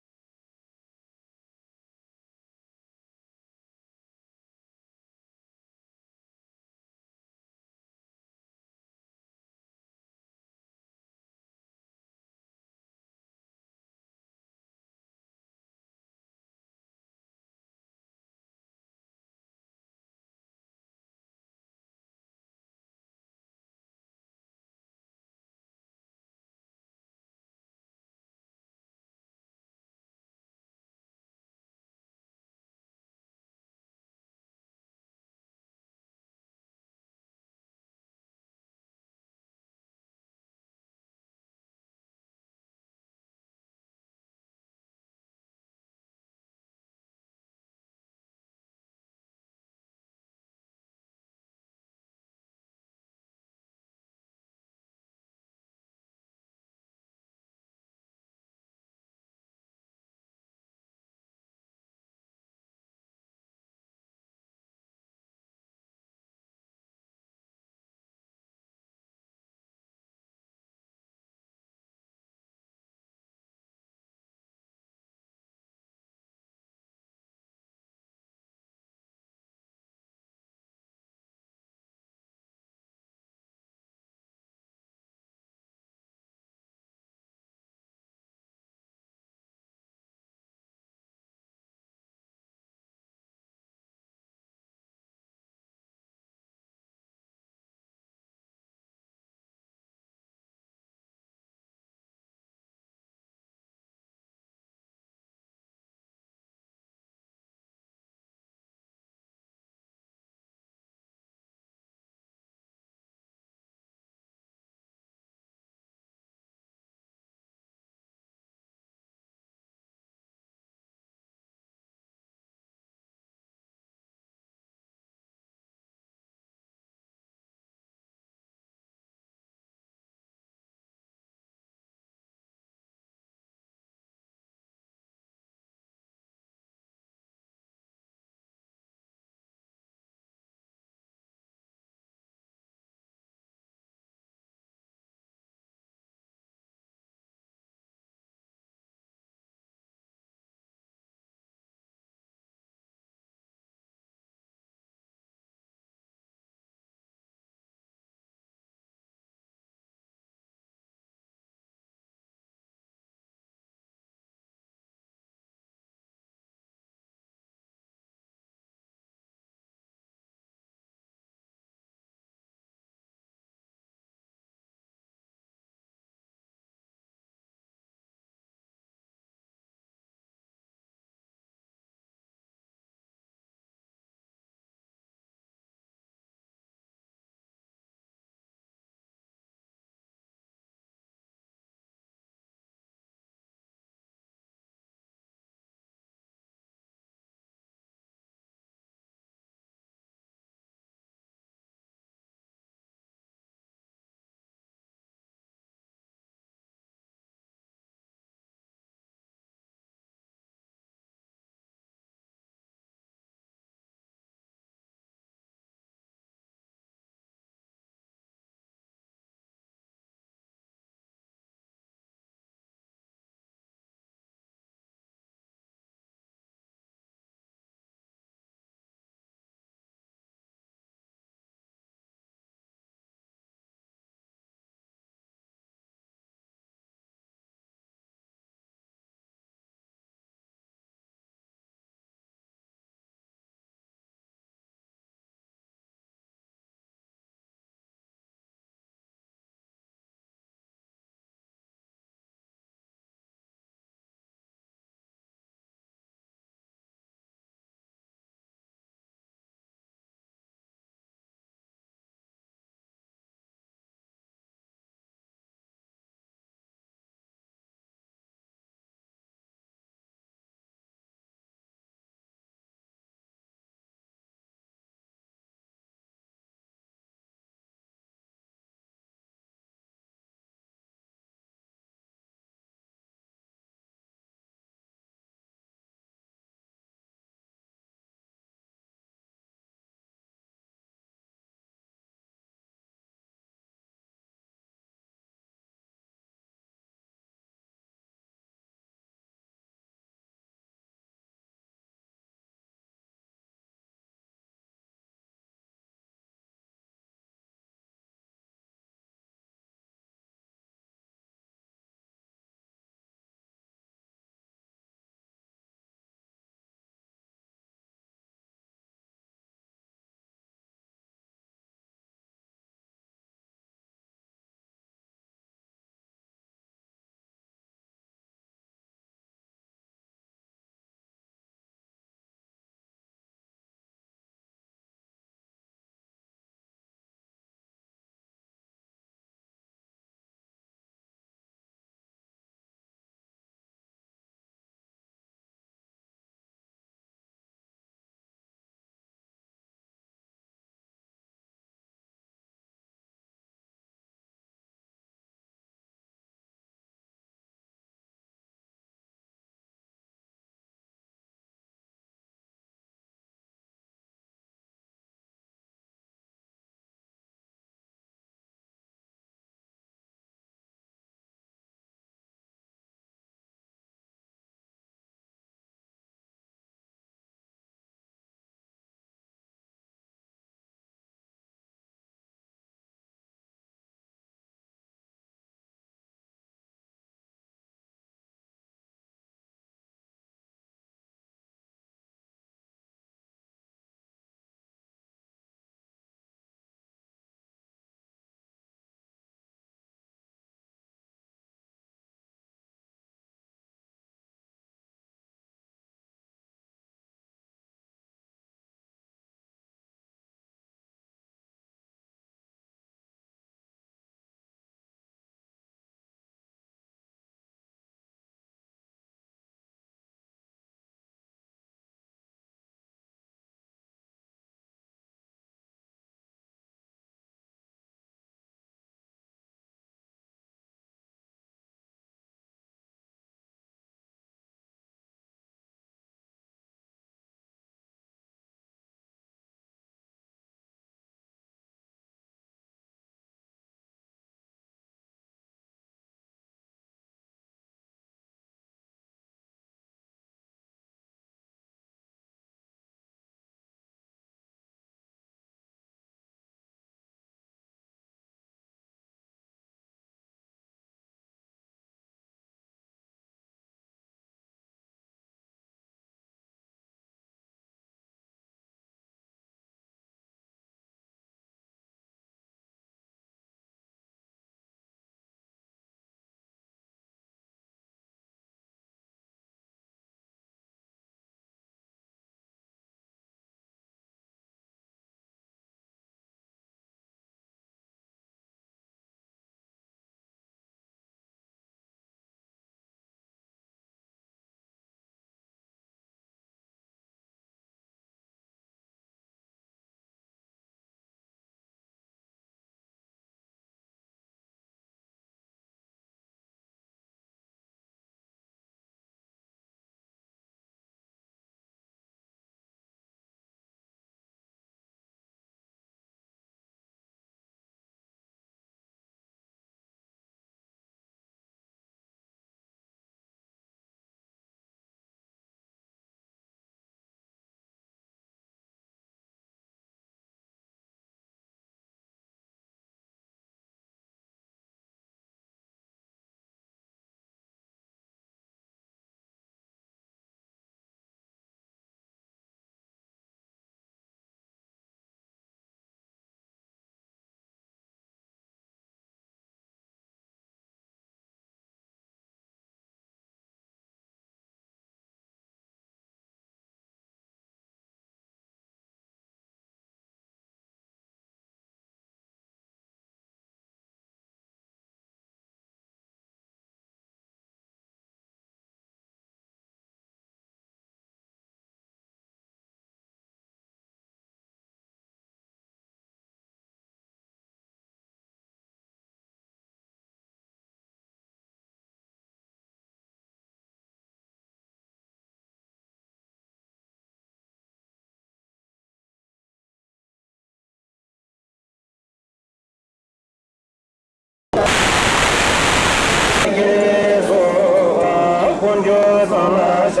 ལ་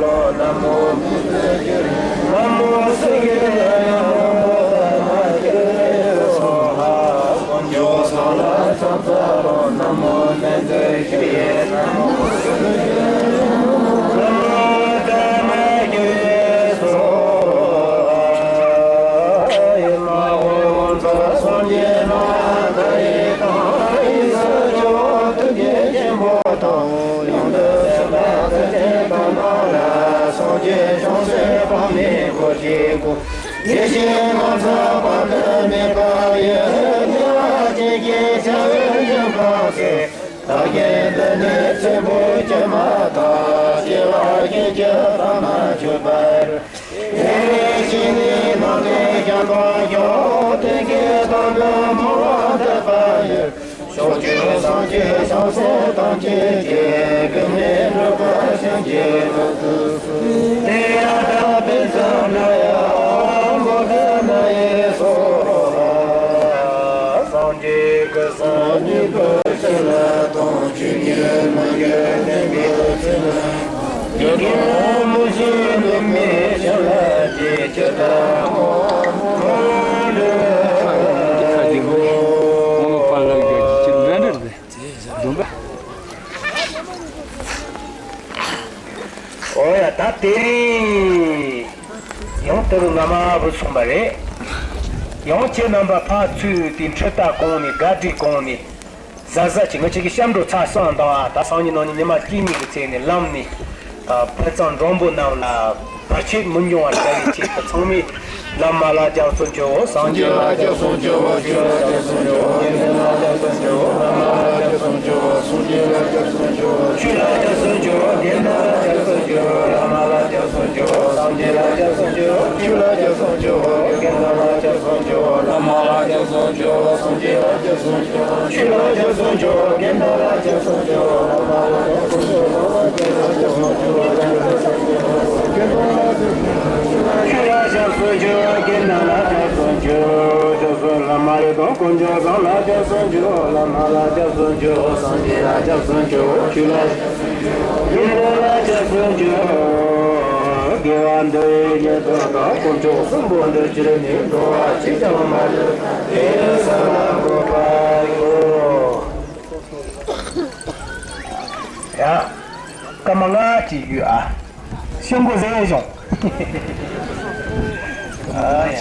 ལོ་ན་མོ། ན་མོ་སེ་གེ་ན་མོ་ན་མོ་ན་མོ་སོ་ཧ། དཀོན་མཆོག་གསུམ་ལ་ཕྱག་འཚལ་ལོ། ན་མོ་ནན་ཏན་ཞུ་ཡི། ན་མོ་ན་མོ་ཏཱ་མ་ཀྱེ་སྭཱ་ཧཱ། ཡི་མ་ཧོ་ཛ་སངས་རྒྱས་ལ་ད་ཡི་དང་ཡི་ས་ཇོ་ཐུགས་རྗེ་ཆེན་པོ་དང་། ཡོངས་འདུ་ཚོགས་པ་ཚེ་ཆེན་པ་རྣམས་ལ། སངས་རྒྱས་བྱང་སེམས་དཔག་མེད་སྒོ་འབྱེད་སྐུ། ཡེ་ཤེས་ངོ་མཚར་དཔག་ཏུ་མེད་པ་ཡི། བདེ་བ་ཅན་གྱི་ཞལ་བས་བཞེངས་པ་གསོལ། བདག་གིས་འདི་ནས་ཚེ་འཕོས་ཕྱིར་མ་ཐག། སྐྱེ་བ་ཤིན་ཏུ་ཐ་མ་ཆོད་པར། དེ་བས་ཕྱི་ནས་ནང་ནས་བྱམས་པ་ཤོག། དེ་སྐད་དང་དུ་མོ་བ་དད་པ་ཡི། ཕྱོགས་བཅུ་སངས་རྒྱས་བྱང་སེམས་ཐམས་ཅད་ཀྱི། གེགས་མེད་སྒྲུབ་པར་བྱིན་གྱིས་རློབས་སུ་གསོལ། དེ་ཡང་དག་པའི་ཚུལ་ལ་ཡང་། མོ་དད་ན་ཡི་སྭཱ་ཧཱ། སངས་རྒྱས་ཀྱི་སེམས་ཉིད་ཀྱི་ཕྱིར་ལ་དང་། ཆོས་ཉིད་མ་གྱུར་བདེན་པའི་ཚུལ་ལ། ཡི་གེ་མུ་བཞི་ལུས་མེད་ཕྱིར་ལ་བྱེད། ཇི་ལྟར་འོངས་པ་ལ་འགྱུར་ཕྱིར་འདྲ་འདྲ་རེད། འདུག་ག་ཨོ་ཡ། ད་དེ་རིང་ཡང་དེ་རུ་ང་མ་བུ་སོང་པ་རེད། ཡང་ཁྱེད་རྣམ་པ་ཕར་ཚུར་དེ་འཕྲུལ་རྟ་གོང་ནས་སྒ་སྒྲིག་གོང་ནས། གཟབ་གཟབ་ཀྱིས་ང་ཅག་གི་སྐྱབས་འགྲོ་ཚར་གསུམ་དང་། ད་སང་ཉིན་གནངས་ཉིན་ཉི་མ་གཅིག་གཉིས་ཀྱི་ཚེ་ནས་ལམ་ནས་ད་ཕུན་ཚོགས་མགྲོན་པོ་རྣམས་ལ་བར་ཆད་མི་འབྱུང་བར་བྱ་བའི་ཆེད་དུ། ཚང་མས་བླ་མ་ལ་སྐྱབས་སུ་མཆིའོ། སངས་རྒྱས་ལ་སྐྱབས་སུ་མཆིའོ། ཆོས་ལ་སྐྱབས་སུ་མཆིའོ། དགེ་འདུན་ལ་སྐྱབས་སུ་མཆིའོ། བླ་མ་ལ་སྐྱབས་སུ་མཆིའོ། སངས་རྒྱས་ལ་སྐྱབས་སུ་མཆིའོ། ཆོས་ལ་སྐྱབས་སུ་མཆིའོ། དགེ་འདུན་ལ་སྐྱབས་སུ་མཆིའོ། བླ་མ་ལ་སྐྱབས་སུ་མཆིའོ། སངས་རྒྱས་ལ་སྐྱབས་སུ་མཆིའོ། ཆོས་ལ་སྐྱབས་སུ་མཆིའོ། དགེ་འདུན་ལ་སྐྱབས་སུ་མཆིའོ། བླ་མ་ལ་སྐྱབས་སུ་མཆིའོ། སངས་རྒྱས་ལ་སྐྱབས་སུ་མཆིའོ། ཆོས་ལ་སྐྱབས་སུ་མཆིའོ། དགེ་འདུན་ལ་སྐྱབས་སུ་མཆིའོ། བླ་མ་ལ་སྐྱབས་སུ་མཆིའོ། སངས་རྒྱས་ལ་སྐྱབས་སུ་མཆིའོ། ཆོས་ལ་སྐྱབས་སུ་མཆིའོ། དགེ་འདུན་ལ་སྐྱབས་སུ་མཆིའོ། སྐྱབས་སུ་བླ་མ་ཡི་དམ་དཀོན་མཆོག་གསུམ་ལ་སྐྱབས་སུ་མཆིའོ། བླ་མ་ལ་སྐྱབས་སུ་མཆིའོ། སངས་རྒྱས་ལ་སྐྱབས་སུ་མཆིའོ། ཆོས་ལ་དགེ་འདུན་ལ་སྐྱབས་སུ་མཆིའོ། དགེ་བ་འདི་ཡིས་ཉེར་བདག་དང་། དཀོན་མཆོག་གསུམ་པོ་འདི་ཕྱིར་ནི། འགྲོ་བ་གཅིག་ཀྱང་མ་ལུས་པ། དེ་ཡི་ས་ལ་འགོད་པ་ཡིའོ། ཡ། སྐར་མ་ལྔ་གཅིག་ཡོད་ཨ། ཤོག་གུ་བཟེ་བཞོང་། ཨ་ཡ།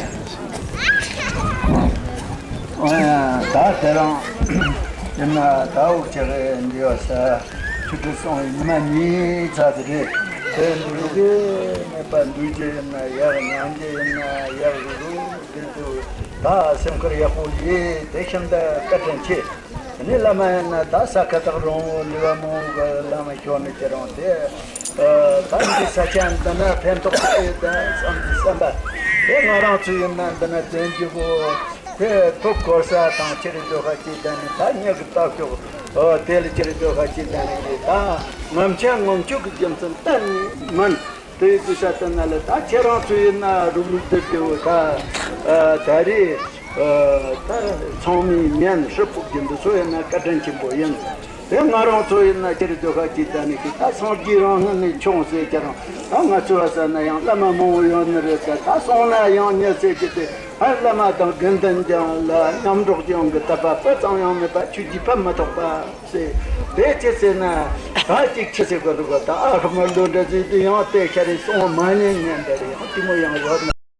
ཨ་ཡ། ད་དེ་རིང་ཡིན་ན་ད་འུ་ཅག་གི་འདི་བ་ས་ཆུ་ཁྲི་སོང་བའི་ཉི་མ་གཉིས་ཚར་དེ་རེད། དེ་འདུག་གི་མེད་པ། འདུག་རྒྱུ་ཡིན་ན་ཡག། མྱང་རྒྱུ་ཡིན་ན་ཡག་རུ་རུ་དེ་འདུག་ད་སེམས་ཁུར་ཡག་པོ་ཡིན། དེ་ཤིན་ཏུ་བཀའ་དྲིན་ཆེ། ནི་བླ་མ་ཡིན་ན་ད་ས་ཁ་ཐག་རིང་བོ་ལུས་པ་མང་བོ་གི་བླ་མ་ཤོར་ནས་ཁྱེད་རང་དེ། ཨ། ད་འདི་ས་ཆ་འདི་ན་ཕན་ཐོགས་ཆེ་ད་བསམ་གྱི་བསམ་པ། དེ་ང་རང་ཚོ་ཡིན་ན་འདི་ན་བཙན་རྒྱལ་པོ་དེ་ཐུགས་འཁོར་ས་དང་ཁྱེར་འགྲོ་ཁ་ཅིག་ད་ནི། ད་མྱི་གི་ལྟ་ཕྱོགས། ཨོ། དེ་ལ་ཁྱེར་འགྲོ་ཁ་ཅིག་ད་ནི་གི་ད་ངམ་ཆ་ངམ་ཆུ་གི་རྒྱུ་མཚན་གཏན་ནས་མིན། དེ་ཡི་དུས་ས་དེ་ན་ལ་ད་ཁྱེད་རང་ཚོ་ཡིན་ན་རུབ་རུབ་དེ་དེ་བོ་ད། ཨ། ད་རེས། ཨ། ད་ཚང་མས་ཉན་ཧྲི་ཕུག་གི་འདི་ཚོ་ཡིན་ན་བཀའ་དྲིན་ཆེན་པོ་ཡིན། དེ་ང་རང་ཚོ་ཡིན་ན་ཁྱེར་འགྲོ་ཁ་ཅིག་ད་ནི་གི་ད་སངས་རྒྱས་རང་སྔོན་ནས་བྱུང་ཟེར། ཁྱེད་རང་ད་ང་ཚོ་བ་ས་ན་ཡང་བླ་མ་མང་བོ་ཡོད་ནི་རེད་ཟེར། ད་སོང་ན་ཡང་མྱི་ཟེར་གྱི་དེ། ཨ། བླ་མ་དང་དགེ་འདུན་ཀྱང་ལ་མཉམ་འགྲོགས་ཀྱང་གི་དད་པ་སྤུ་ཙམ་ཡང་མེད་པ། ཆོས་ཀྱི་ཕན་མི་ཐོགས་པ་ཟེར། དེ་ཅི་ཟེར་ན། ད་ཅིག་ཆི་ཟེར་དགོས་འདུག་ག་ད་ཨ་ཧ་མ་ལོ་འདྲ་ཟིག་དེ་ཡང་དེ་ཤ་རེ་སོང་མ་ཉན་ཉན་འདྲ་རེ་ཡང་དེ་མོ་ཡང་ཡོད་ན།